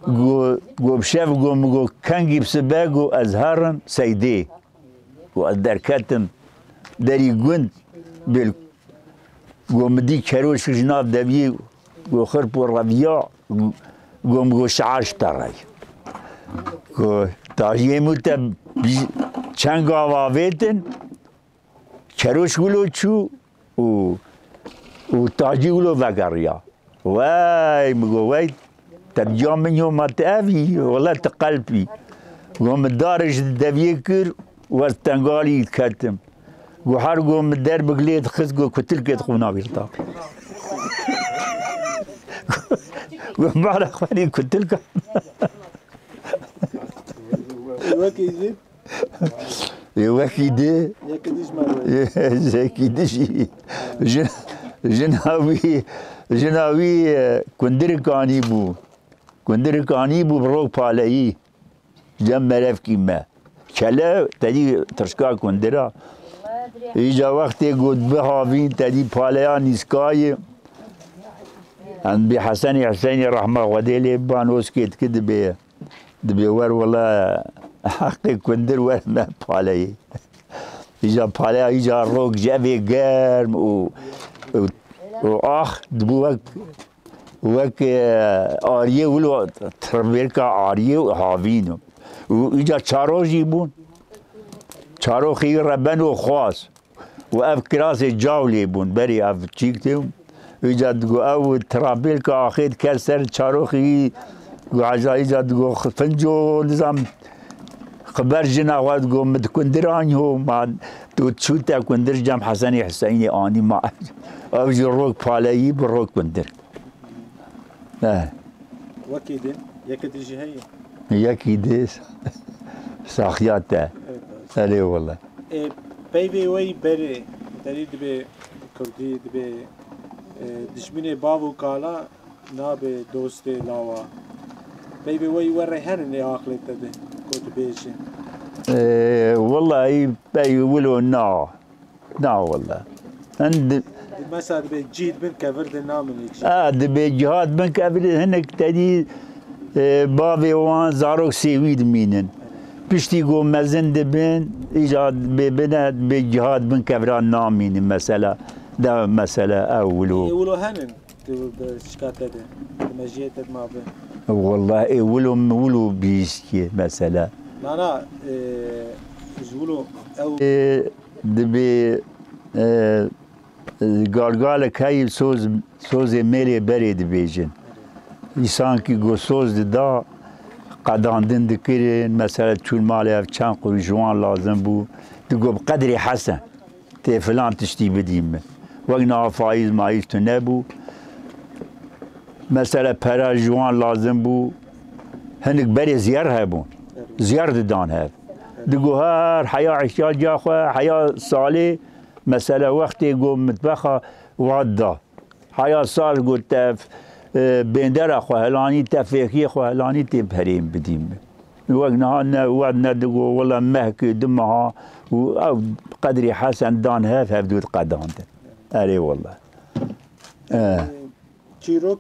go, go bi şev, go min go kengî bi sibe, go ez herim Seydê. Go ez derketim derî gund bêl. Go min dî keroşik ji nav deviyê, go xirp û reviya, go min go şiar ji te re ye. Go tajiyê min te bi çend gav avêtin, keroş wilo çû û, û tajî wilo vegeriya. Wey, min go, wey, te diya min yo ma te ev î, wele te qelp î. Go min darê ji deviyê kir, wez tengalî diketim. Go her go min der bi gilê dixist, go kutilkê dixwina wî da. Go bara xwenî kutilka. Wekî zî. Ê wekî dî. Yekî dî ji me re. Yekî dî jî. Jin-, jina wî, jina wî, e, kundirik anî bû. Kundirik anî bû bi rok paleyî. Cem merevkî me. Kele tedî tirşka kundira. Îca wextê got bihavîn tedî paleya nîskayê. Em bi Hesenî Hüseyinê rehma Xwedê lê ban oskê diki dibê. Dibê wer wele heqê kundir wer me paleyê. Îca paleya îca rok ji evê germ û, û, û ax dibû wek, wek, e, ariyê wilo tirbêrka ariyê û havîn û. Û îca çaro jî bûn. Çaroxî reben û xwaz. Û ev kirasê cawlê bûn, berî ev çîk tê. Îca digo ew tirabêlka axê diket ser çaroxî, gu hecayî ca digo xi-, finco, nizam, xiber jina xwe digo, min di kundir anî ho, ma tu çû te kundir cem Hesenê Hüseyinê anî ma. Ew jî rok paleyî bi rok kundir. Eh. Wekî din, yekî din jî heye? Yekî din saxiya te. Evet, evet. Erê wele. E, peyvê wê berê, terî dibê kurdî, dibê, e, dijminê bav û kala nabe dostê lawa. Peyvê wê were herin ê aqlê te de, ku dibêje? E, wellahî pey wilo na. Na wele. Hin di- Mesela dibê cî di bin kevir de namîne çi? A, dibê ciha di bin kevir de hinek tedî, e, bavê wan zarok sêwî dimînin. Piştî ku mezin dibin, îca bê bine, dibê ciha di bin kevira namînin mesela. De mesela ew wilo. Ê wilo henin, tu bi şikate de, tu mejiyê te ma bi. Wellahî ê wilo, wilo bihîstiye mesela. Na, na, e, ji wilo ew. E, Dibê, e, e, galgalek heyî soz, sozê mêrê berê dibêjin. Îsankî ku soz dida, qedandin dikirin, mesela çûn malê ev çend qurûş ji wan lazim bû, digo bi qedrê hesen tê filan tiştî bidî min. Wek niha faîz maîz tune bû. Mesela pera ji wan lazim bû, hinek berê ziyar hebûn. Ziyar didan hev. Digo her heya ihtiyaca xwe, heya salê, mesela wextê got mitbexa wan da. Heya sal got te, e, bêndera xwe helanî, te fêkiyê xwe helanî tê perên bidî min. Wek niha ne, wek ne digo, wela mehkê du meha û ew qedrê hesen dan hev, hev dû diqedandin. Erê wela. E. Çîrok.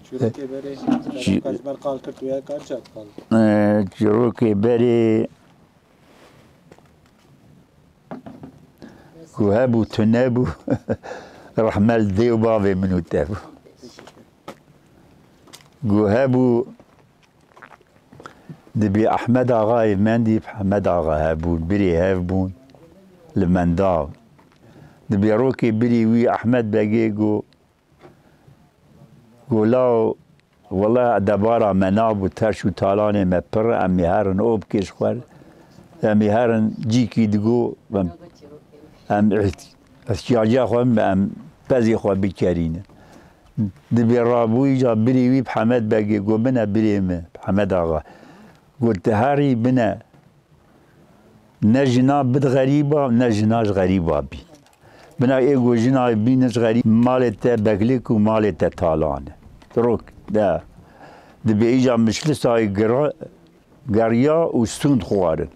Çîrokê berê. Çî- Qal, qal kir tu ya, kar çat qal. E, çîrokê berê ku hebû, tu nebû. Rehmel dê û bavê min û te bû. Ku hebû, dibê Ehmed Axayê Mendî, Ehmed Axa hebûn, birê hev bûn li Mendav. Dibê rokê birî wî Ehmed Begê got, Golaw, wela debara me nabû, terş û talanê me pir, em ê herin o bikê ji xwe, em ê herin cîkî digo, em, em iht-, ihtiyaca xwe, em pezê xwe bikerînin. Dibê rabû îca birê wî Hemed Begê got, bine birê min, Hemed Axa. Got, tu herî bine. Ne jina bid xerîba, ne jina ji xerîba bî. Bina ê got jina bîn ji xerîb, malê te beglik û malê te talan e. Rok de. Dibê îca mişlisayê gira, geriya û sûnd xwarin.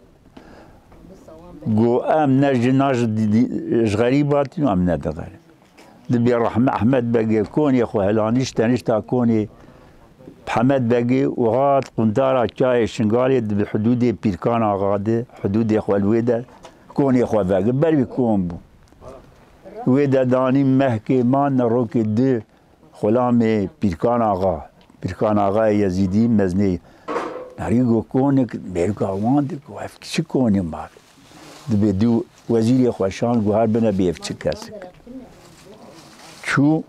Got, em ne jina ji di-, di-, ji xerîba tîn, em ne di xerîb. Dibê rehme Ehmed Begê konê xwe helanîşt, tenişta konê Hemed Begê û hat qundara çayê Şingalê di hudûdê Pîrkan Axa de, hudûdê xwe li wê de konê xwe vegir. Ber wî kon bû. Wê de danî mehkê man, rokê di xulamê Pîrkan Axa, Pîrkan Axayê Yezîdî meznê. Nerî got konik mêrika wan di got, ev çi konê ma? Dibê dû wezîrê xwe şand, got her bine bê ev çi kesik. Çû,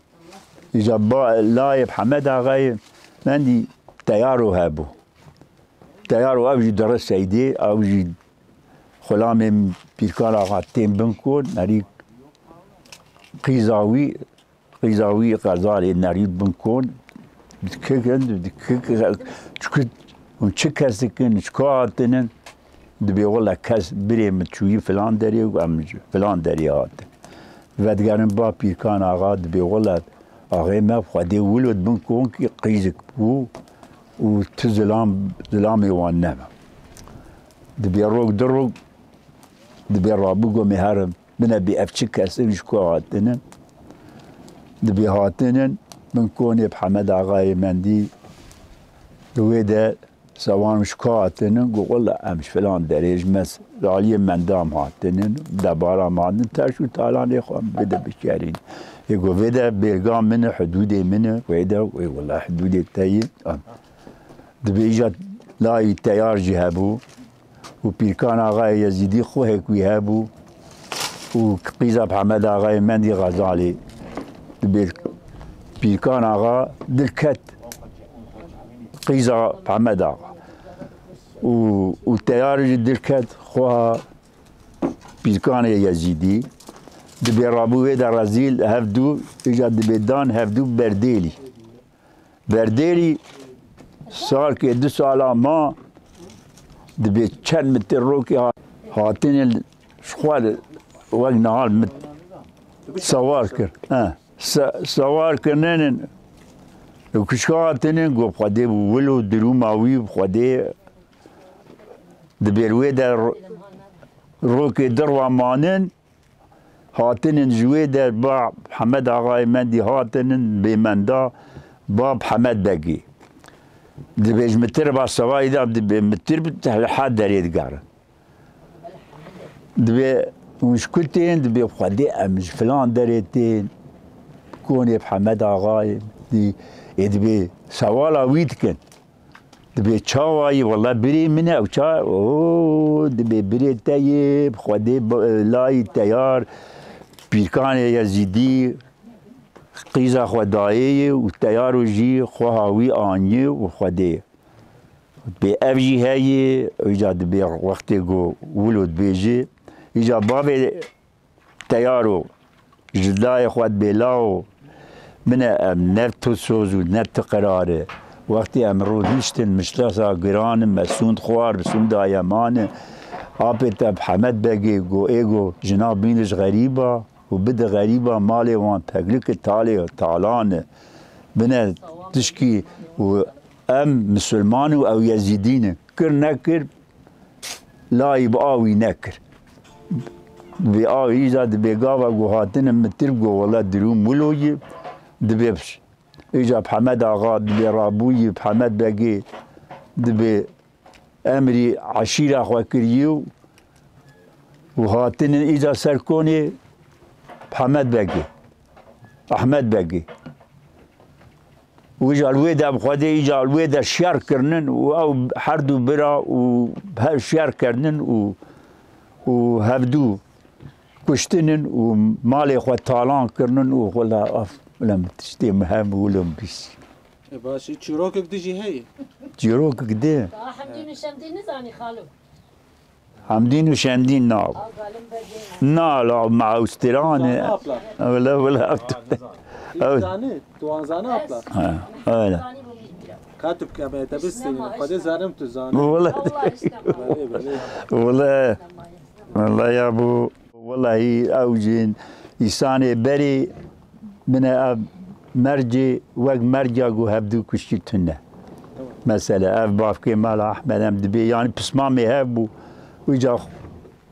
îca ba, layê Hemed Axayê Mendî teyaro hebû. Teyaro ew jî dire seydê, ew jî xulamê Pîrkan Axa tên bin kon, nerî qîza wî, qîza wî Xezalê nerî bin kon, dikikin, dikikin, çiku, hûn çi kes dikin, çiku hatinin? Dibê wele kes birê min çûyî filan derê û em ji filan derê hatin. Vedigerin ba Pîrkan Axa, dibê wele axê me Xwedê wilo bin konkî qîzik bû û tu zilam, zilamê wan nebe. Dibê rok du rok, dibê rabû gomê herin. Bine bî ev çi kesin ji ku hatinin? Dibê hatinin, min konê bi Hemed Axayê Mendî li wê de sewan ji ku hatinin, got, wela em ji filan derê ji me s-, aliyê mendam hatinin, debara me hatinin, teş û talanê xwe bide bikerîn. Ê got, vê de bêrga min e, hidûdê min e, wê de, wê wela hidûdê te ye. Dibê îca layî teyar jî hebû. û Pîrkan Axayê Yezîdî xwehek wî hebû û qîza Hemed Axayê Mendî Xezalê dibê Pîrkan Axa dilket qîza Hemed Axa û, û teyar jî dilket xweha Pîrkanê Yezîdî dibê rabû wê de rezîl hevdû îca dibê dan hevdû berdêlî. Berdêrî salkê du sala ma dibê çend mitir rokê ha-, hatinê li, ji xwe li wek niha li min sewar kir. He. Se-, sewar kirinin û kişka hatinin got Xwedê bi wil û dirûma wî bi Xwedê dibê wê de ro-, rokê dirwa manin. Hatinin ji wê der ba Hemed Axayê Mendî hatinin bê menda ba Hemed Begî. Dibê ji mitir ba sewayî de dibê mitir bi te-, ha derê digerin. Dibê hûn ji ku tên, dibê Xwedê em ji filan derê tên. Konê bi Hemed Axayê dî, ê dibê sewala wî dikin. Dibê çawa yî, wela birê min e, ew ça, o, dibê birê te yê, bi Xwedê bi, layî teyar, Pîrkanê Yezîdî, qîza xwe dayê yê û teyaro jî xweha wî aniye û Xwedê. Dibê ev jî heye, îca dibê wextê ku wilo dibêje, îca bavê Teyaro, ji dayê xwe dibê lawo, bine em ne tu soz û ne tu qerar e. Wextê em rûniştin, mişlesa giran e, me sûnd xwar, bi sûnda ye mane. Apê te bi Hemed Begê got, ê got, jina bîne ji xerîba û bide xerîba malê wan peglik e, talê talan e. Bine tişkî û em misilman û ew yezîdî ne. Kir nekir, layî bi awî nekir. Bi awî îca dibê gava ku hatine mitir ku wela dirûm wilo yî, dibê biş-, îca bi Hemed Axa dibê rabûyî, bi Hemed Begê dibê emrî eşîra xwe kiriyî û, û hatinin îca ser konê bi Hemed Begê, Ehmed Begê. Û îca li wê de bi Xwedê îca li wê de şer kirinin û ew her du bira û hev şer kirinin û, û hevdu kuştinin û malê xwe talan kirinin û wela af, wela min tiştê min hem wilo min bîst. E, baş e, çîrokek di jî heye. Çîrokek di. Daha Hemdîn û Şemdîn nizanî xalo. Hemdîn û Şemdîn na. Na, la, me ew stiran e. Wele, wele, ev tu-, Evet. Zanî, tu wan zanî abla? Ha, öyle. Ka tu bike me te bistînin, xwedê zanim tu zanî. Wala. Belê, belê. Wala. Wala ya bu. Wallahî ew jî însanê berê min e ev mercê wek merca ku hevdû kuştî tune. Mesela ev bavkê mala Ehmed em dibê, yanî pismamê hev bû. Wîca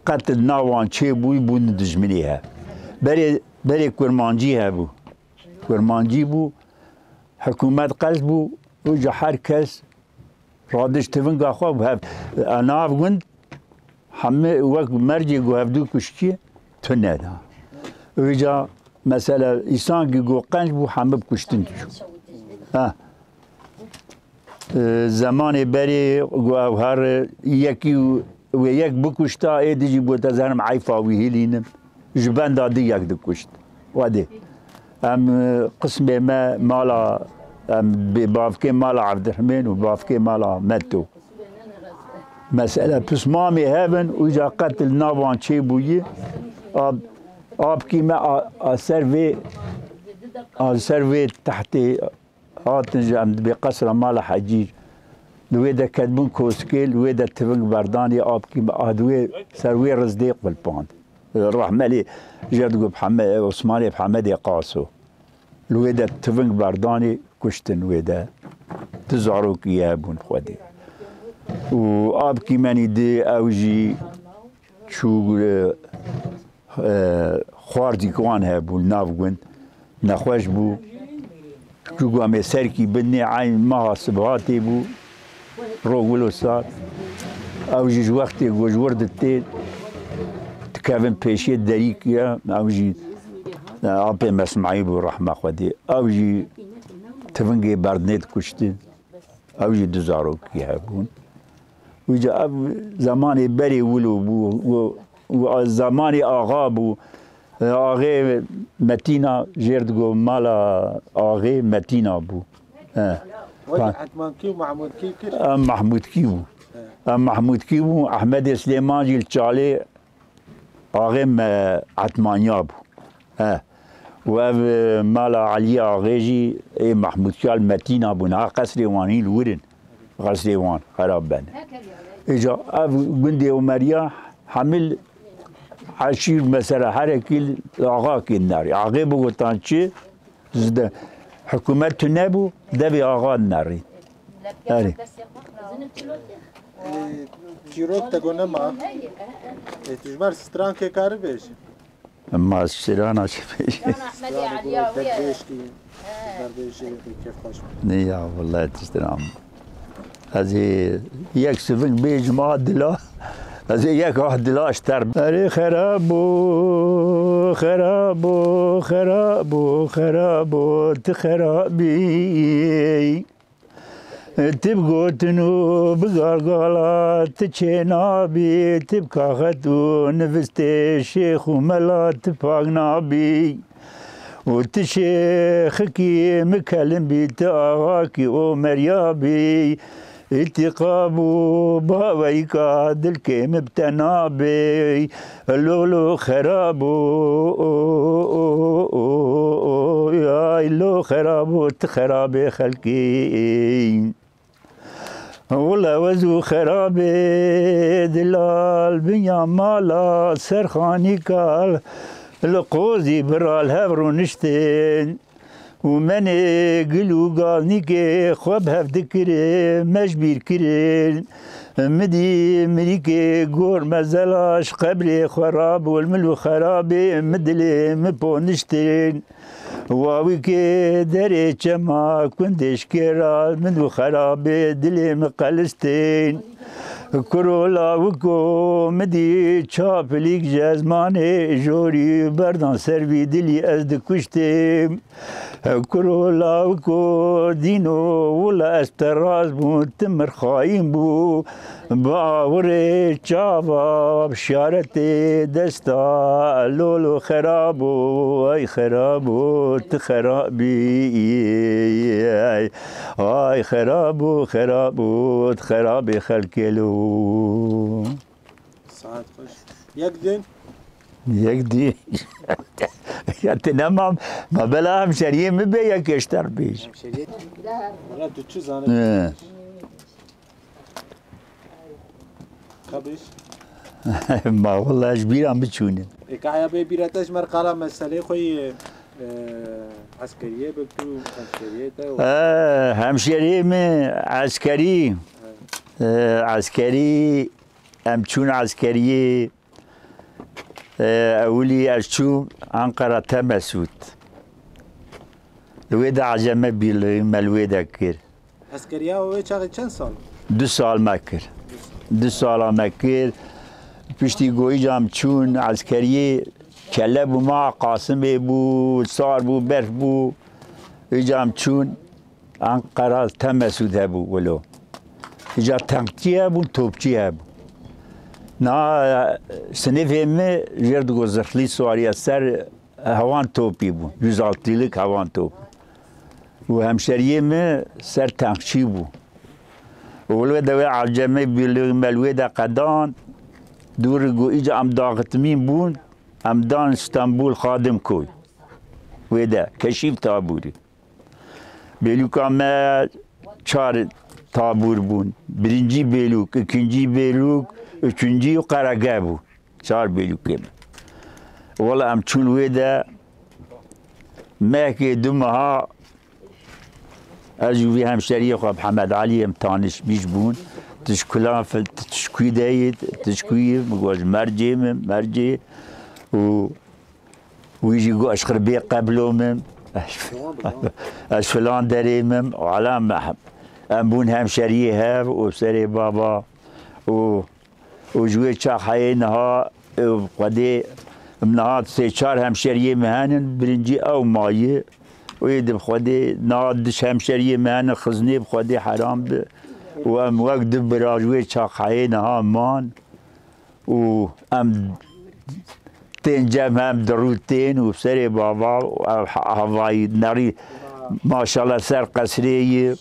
qetil nawan çêbûyî bûn dijminê hev. Berê, berê kurmancî hebû. Kurmancî bû, hikûmet qels bû, wîca her kes radiş tivinga xwe bi hev. Nav gund hemî wek mercê ku hevdû kuştî tune da. Wîca mesela îsankî ku qenc bû hemî bi kuştin diçû. Ha. E, zemanê berê ku ew her yekî wê yek bikuşta, ê dijî bû te zerim eyfa wî hilînim. Ji benda di yek dikuşt. Xwedê. Em, e, qismê me mala, em bê bavkê mala Evdirhmên û bavkê mala Meto. Mesela pismamê hevin û ca qetil navan çêbûyî. Ab-, abkî me a, a ser vê, a ser vê tehtê hatin ji em dibê qesra mala Hecîr. Li wê de ketbûn koskê, li wê de tiving berdanê abkî me a di wê ser wê rizdê qvilpand. Rehmelê jê digot Heme-, Osmanê Hemedê Qaso. Li wê de tiving berdanê kuştin wê de. Tu zarokî hebûn xwedê. Û abkî menî di ew jî çû, e, e, xwarzîk wan hebû li nav gund. Nexweş bû. Çû gamê serkî binê eyn meha sibhatê bû. Rok wilo sar. Ew jî ji wextê ku ji wir ditê, dikevin pêşiyê derîkiya, ew jî, e, apê Mesmaî bû rehma Xwedê. Ew jî tivingê berdinê dikuştin. Ew jî du zarokî hebûn. Wîca ev zemanê berê wilo bû û, û zemanê axa bû. E, axê Metîna jêr digo mala axê Metîna bû. He. Wek Etmankî û Mahmûdkî kir. Em Mahmûdkî bû. He. Em Mahmûdkî bû. Ehmedê Silêman jî li çalê axê me Etmanya bû. He. Û ev, e, mala Eliyê axê jî ê Mahmûdkî ya li Metîna bû. Niha qesrê wan hîn li wir in. Qesrê wan xerab ben. Îca ev gundê Omeriya hemî li eşîr mesela herekî li axakê nerî. Axê bigotan çi? Zide hikûmet tu nebû, devê axa nerî. Erê. Çîrok te go nema. E, tu ji ber strankê kari bêjî. Ma strana çi bêjî? Strana go derbêjkî, derbêjê kêfxweş bû. Ne ya, wallahî tu stran. Ez ê yek siving bêjim a dila. Ez ê yek ah dila ji ter. Erê xerabo, xerabo, xerabo, xerabo, tu xerabî. Tu bi gotin û bi galgala tu çênabî, tu bi kaxet û nivistê şêx û mela tu pak nabî. Û tu şêxikî mikelim bî, tu axakî Omerya bî. Îtîqab û baweyka dilkê min bi te nabê. Lo lo xerabo, ay lo xerabo, tu xerabê xelkê. Wile wez û xerabê dilal binya mala serxanîka li qozî bira li hev rûniştin. Û menê gil û galnîkê xwe bi hev dikirin, me ji bîr kirin. Min dî mirîkê gor mezela ji qebrê xwe rabû, li min û xerabê min dilê min poniştin. Wawikê derê çema kundê ji kê ra min û xerabê dilê min qelistin. Kuro lawiko min dî çapilîk ji ezmanê jorî berdan ser vî dilî ez dikuştim. Kuro lawiko dîno wila ez te rast bûm, tu mir xayîn bû. Bi awirê çava bi şaretê desta lolo xerabo, ay xerabo, tu xerabî. Ay xerabo, xerabo, tu xerabê xelkê lo. Saet xweş. Yek din. Yek din. Ya te nema, ma bela hemşeriyê min be ya keşter bêj. Hemşeriye. Wala tu çi zanî? He. Kabîş. Ma wala ji bîra min çûne. Ê ka heya bê bîra te ji me re qala meselê xwe yê, e, eskeriyê bi tu hemşeriyê te û Eh, hemşeriyê min eskerî. He. Eh, eskerî, em çûn eskeriyê. Ewilî ez çûm Enqera Temesût. Li wê de Eceme Birlîgî me li wê de kir. Eskeriya wê çaxê çend sal? Du sal me kir. Du sala me kir. Piştî ku îca em çûn eskeriyê, kele bû, ma Qasimê bû, sar bû, berf bû. Îca em çûn. Enqera Temesût hebû wilo. Îca tenkçî hebûn, topçî hebû. Na, e, sinifê min jêr digo zirhlî swariya ser hewan topî bû. Yüz altılık hewan topî. Û hemşeriyê min ser tenkçî bû. Û wilo de wê Eceme Birlîgî me li wê de qedan. Dûrî ku îca em daxitmîn bûn, em dan Stenbul Xadim Koy. Wê de, keşîf tabûrî. Bêlûka me çar tabûr bûn. Birincî bêlûk, ikincî bêlûk, üçüncî û qerege bû. Çar bêlûkê me. Wela em çûn wê de mehekê du meha ez û vî hemşeriyê xwe Mihemed Elî em tanişmîş bûn. Tu ji kulan, tu ji kû de yî, tu ji kû yî, min got ji Mercê me, Mercê. Û Wî jî got, "Ez ji Xirbê Qeblo me, ez filan derê me." Wala me, em bûn hemşeriyê hev û serê bava û, û ji wê çax heyê niha, û Xwedê, niha sê çar hemşeriyê me henin, birincî ew maye, wê di Xwedê, niha diş hemşeriyê me henin, xiznê bi Xwedê heram bi û em wek du bira ji wê çax heyê niha man. û em tên cem hem di rû tên û serê bava û ev ha-, havayî nerî maşallah ser qesrê yî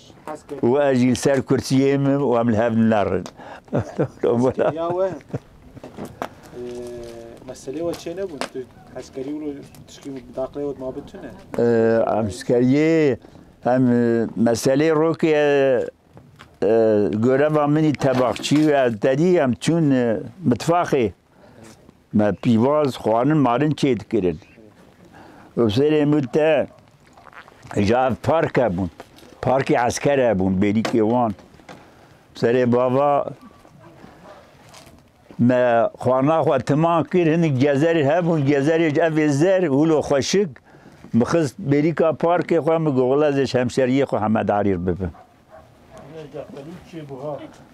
û ez jî li ser kursiyê min û em li hev nerin. Ya we, e, meselê we çê nebûn? Tu heskerî û tişkî daqlê we ma bi tune? E, em heskeriyê, em, e, meselê rokê, e, E, goreva min î tebaxçî û ez derî em çûn, e, mitfaxê. Me pîvaz, xwarin, marin çêdikirin. Û serê min te, îja ev park hebûn. Parkê esker hebûn, bêrîkê wan. Serê bava me xwarina xwe timan kir, hinek gezer hebûn, gezerê ji evê zer, wilo xweşik. Min xist bêrîka parkê xwe, min got, "Wela ez ê ji hemşeriyê xwe Hemed Erî re bibim."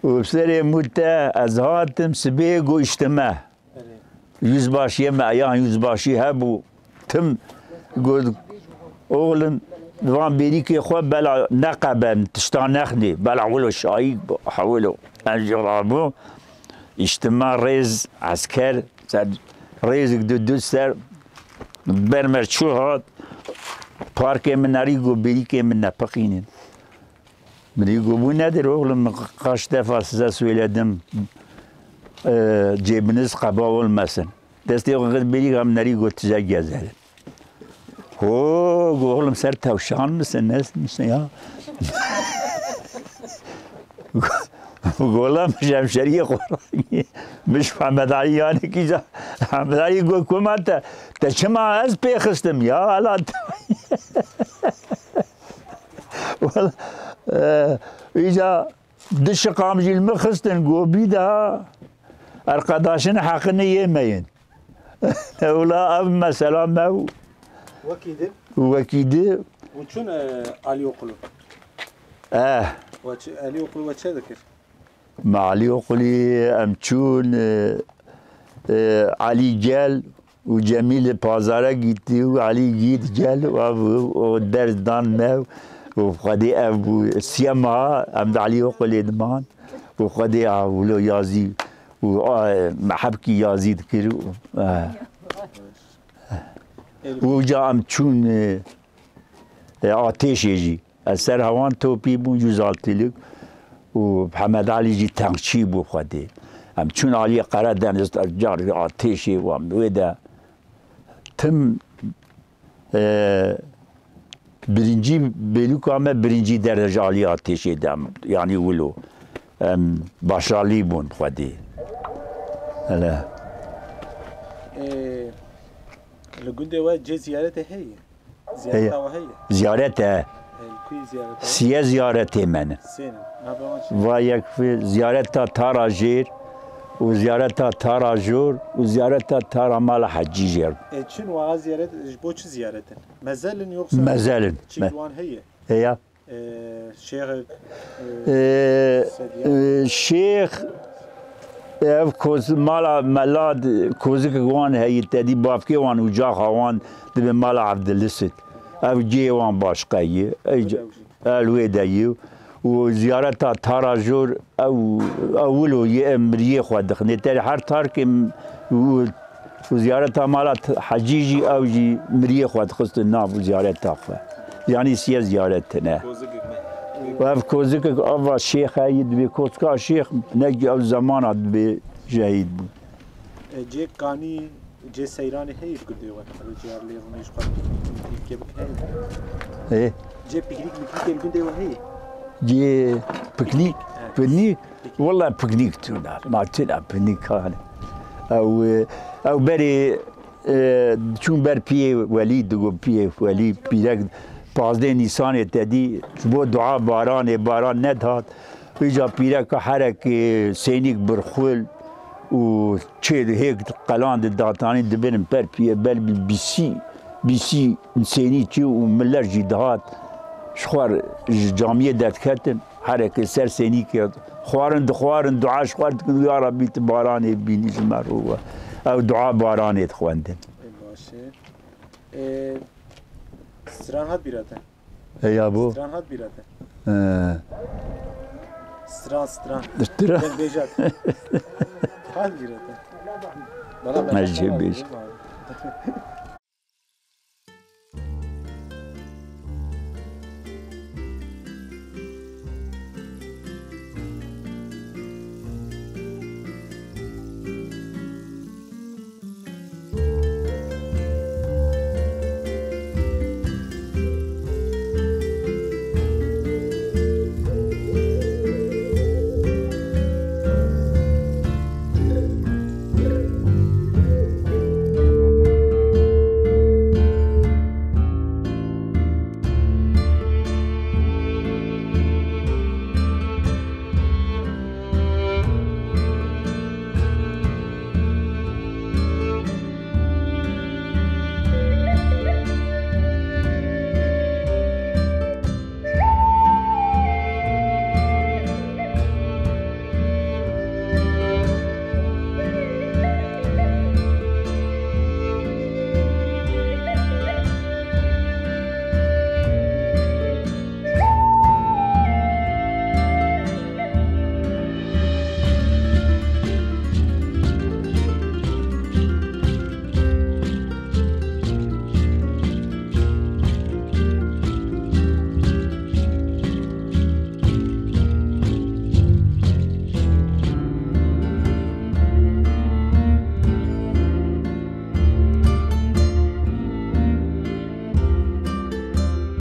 Û serê min te ez hatim, sibê got, "Îştime." Yüzbaşiyê me, eyan yüzbaşî hebû. Tim got, "Oxlim, van bêrîkê xwe bela neqeben, tişta nexnê, bela wilo şayîk bû, hewilo." Ez jî rabû, îştime rêz, esker, ser, rêzik du du ser, ber me çû hat, parkê min nerî got, "Bêrîkê min nepiqînin." Min î got, "Bu nedir oğlum, kaç defa size söyledim, e, cebiniz kaba olmasın." Destê xwe xist bêrîka min nerî got, "Size gezerim." Ho, got, "Oğlum, ser tavşan mısın, ne misin ya?" Gola min ji hemşeriyê xwe rangî. Min ji Hemed Alî yanekî ca. Hemed Alî got, "Kuma te, te çima ez pê xistim ya, ala te." Wala, e, îca du şiqam jî li min xistin, got, "Bî daha arkadaşın hakkını yemeyin." Wala ev mesela me û Wekî di. Wekî di. Û çûn, e, Alî Okulu? Eh. We çi, Alî Okulu we çi dikir? Me Alî Okulî em çûn, e, e, Alî gel û Cemîl pazara gitti û Alî gît gel û ev, o ders dan me û Xwedê ev bû. Siyema em di Alî Okulê diman û Xwedê a wilo yazî û, a, me hebkî yazî dikir û, e. Û ca em çûn, e, e, Atêşê jî. Ez ser hewan topî bûm, yüz altılık û Hemed Alî jî tenkçî bû Xwedê. Em çûn aliyê Qeredeniz, carî Atêşê û em wê de tim E, Birincî bêlûka me birincî derece alî artêşê de, yanî wilo. Em başarlî bûn xwedî. Hele. Ê, li gundê we cê ziyaretê heye? Heye. Ziyareta we heye? Ziyaret e. Ê, ku yî ziyaret e? Siye ziyaretê me ne. Sê ne? Navê wan çi? Va yek fi-, ziyareta Tara Jêr û ziyareta Tara Jor û ziyareta Tara Mala Hecî Jêr. Ê, çin wana ziyaret, ji bo çi ziyaret in? Mezel in yoksa Mezel in. Çî Me- wan heye? Heya. Ee, şêxek, Ee, ee, Sedya. Ee, şêx, ev koz-, mala mela d-, kozikek wan heye, tedî bavkê wan û caxa wan dibe mala Evdilisit. Ev cihê wan başqe ye. Ey c-, Ew jî. El wê de ye. Û ziyareta Tara Jor, ew, ew wilo yê em miriyê xwe dixinê. Terê her tarkê m-, û, û ziyareta mala t-, Hecî jî, ew jî miriyê xwe dixistin nav û ziyareta xwe. Yanî siye ziyaret tine. Kozikek me. Û ev kozikek ava şêx heyî dibê, koska şêx ne ew zemana dibê şehîd bû. E, cê kanî, cê seyranê heye li gundê we? Ew cê lê rûnê ji xwe piknîkê bikin heye? Ê? Cê piknîk, miknîkê li gundê we heye? Cê piknîk, He. Piknîk? Wela piknîk tune. Ma tune piknîk hane. Ew, e, ew berê, e, çûn ber piyê Welî, digo piyê Welî, pîrek pazdeh Nîsanê te dî, ji bo dua baranê, baran nedihat. Îca pîreka herek, e, sênîk birxul û çê hêk qelan di datanî dibirin per piyê bel bi bîsî, bîsî sênî çi û milet jî dihat. Ji xwe ji camiyê derdiketin, herek li ser sênîkê xwarin dixwarin, dua ji xwe dikin, ya Rabbî tu baranê bînî ji me re we. Ew dua baranê dixwendin. Ê, baş e. Ê, stran hat bîra te? Heya bo. Stran hat bîra te? He. Stran, stran. Stran. Deng bêjat. Hat bîra te? Bana Ez jê bêj.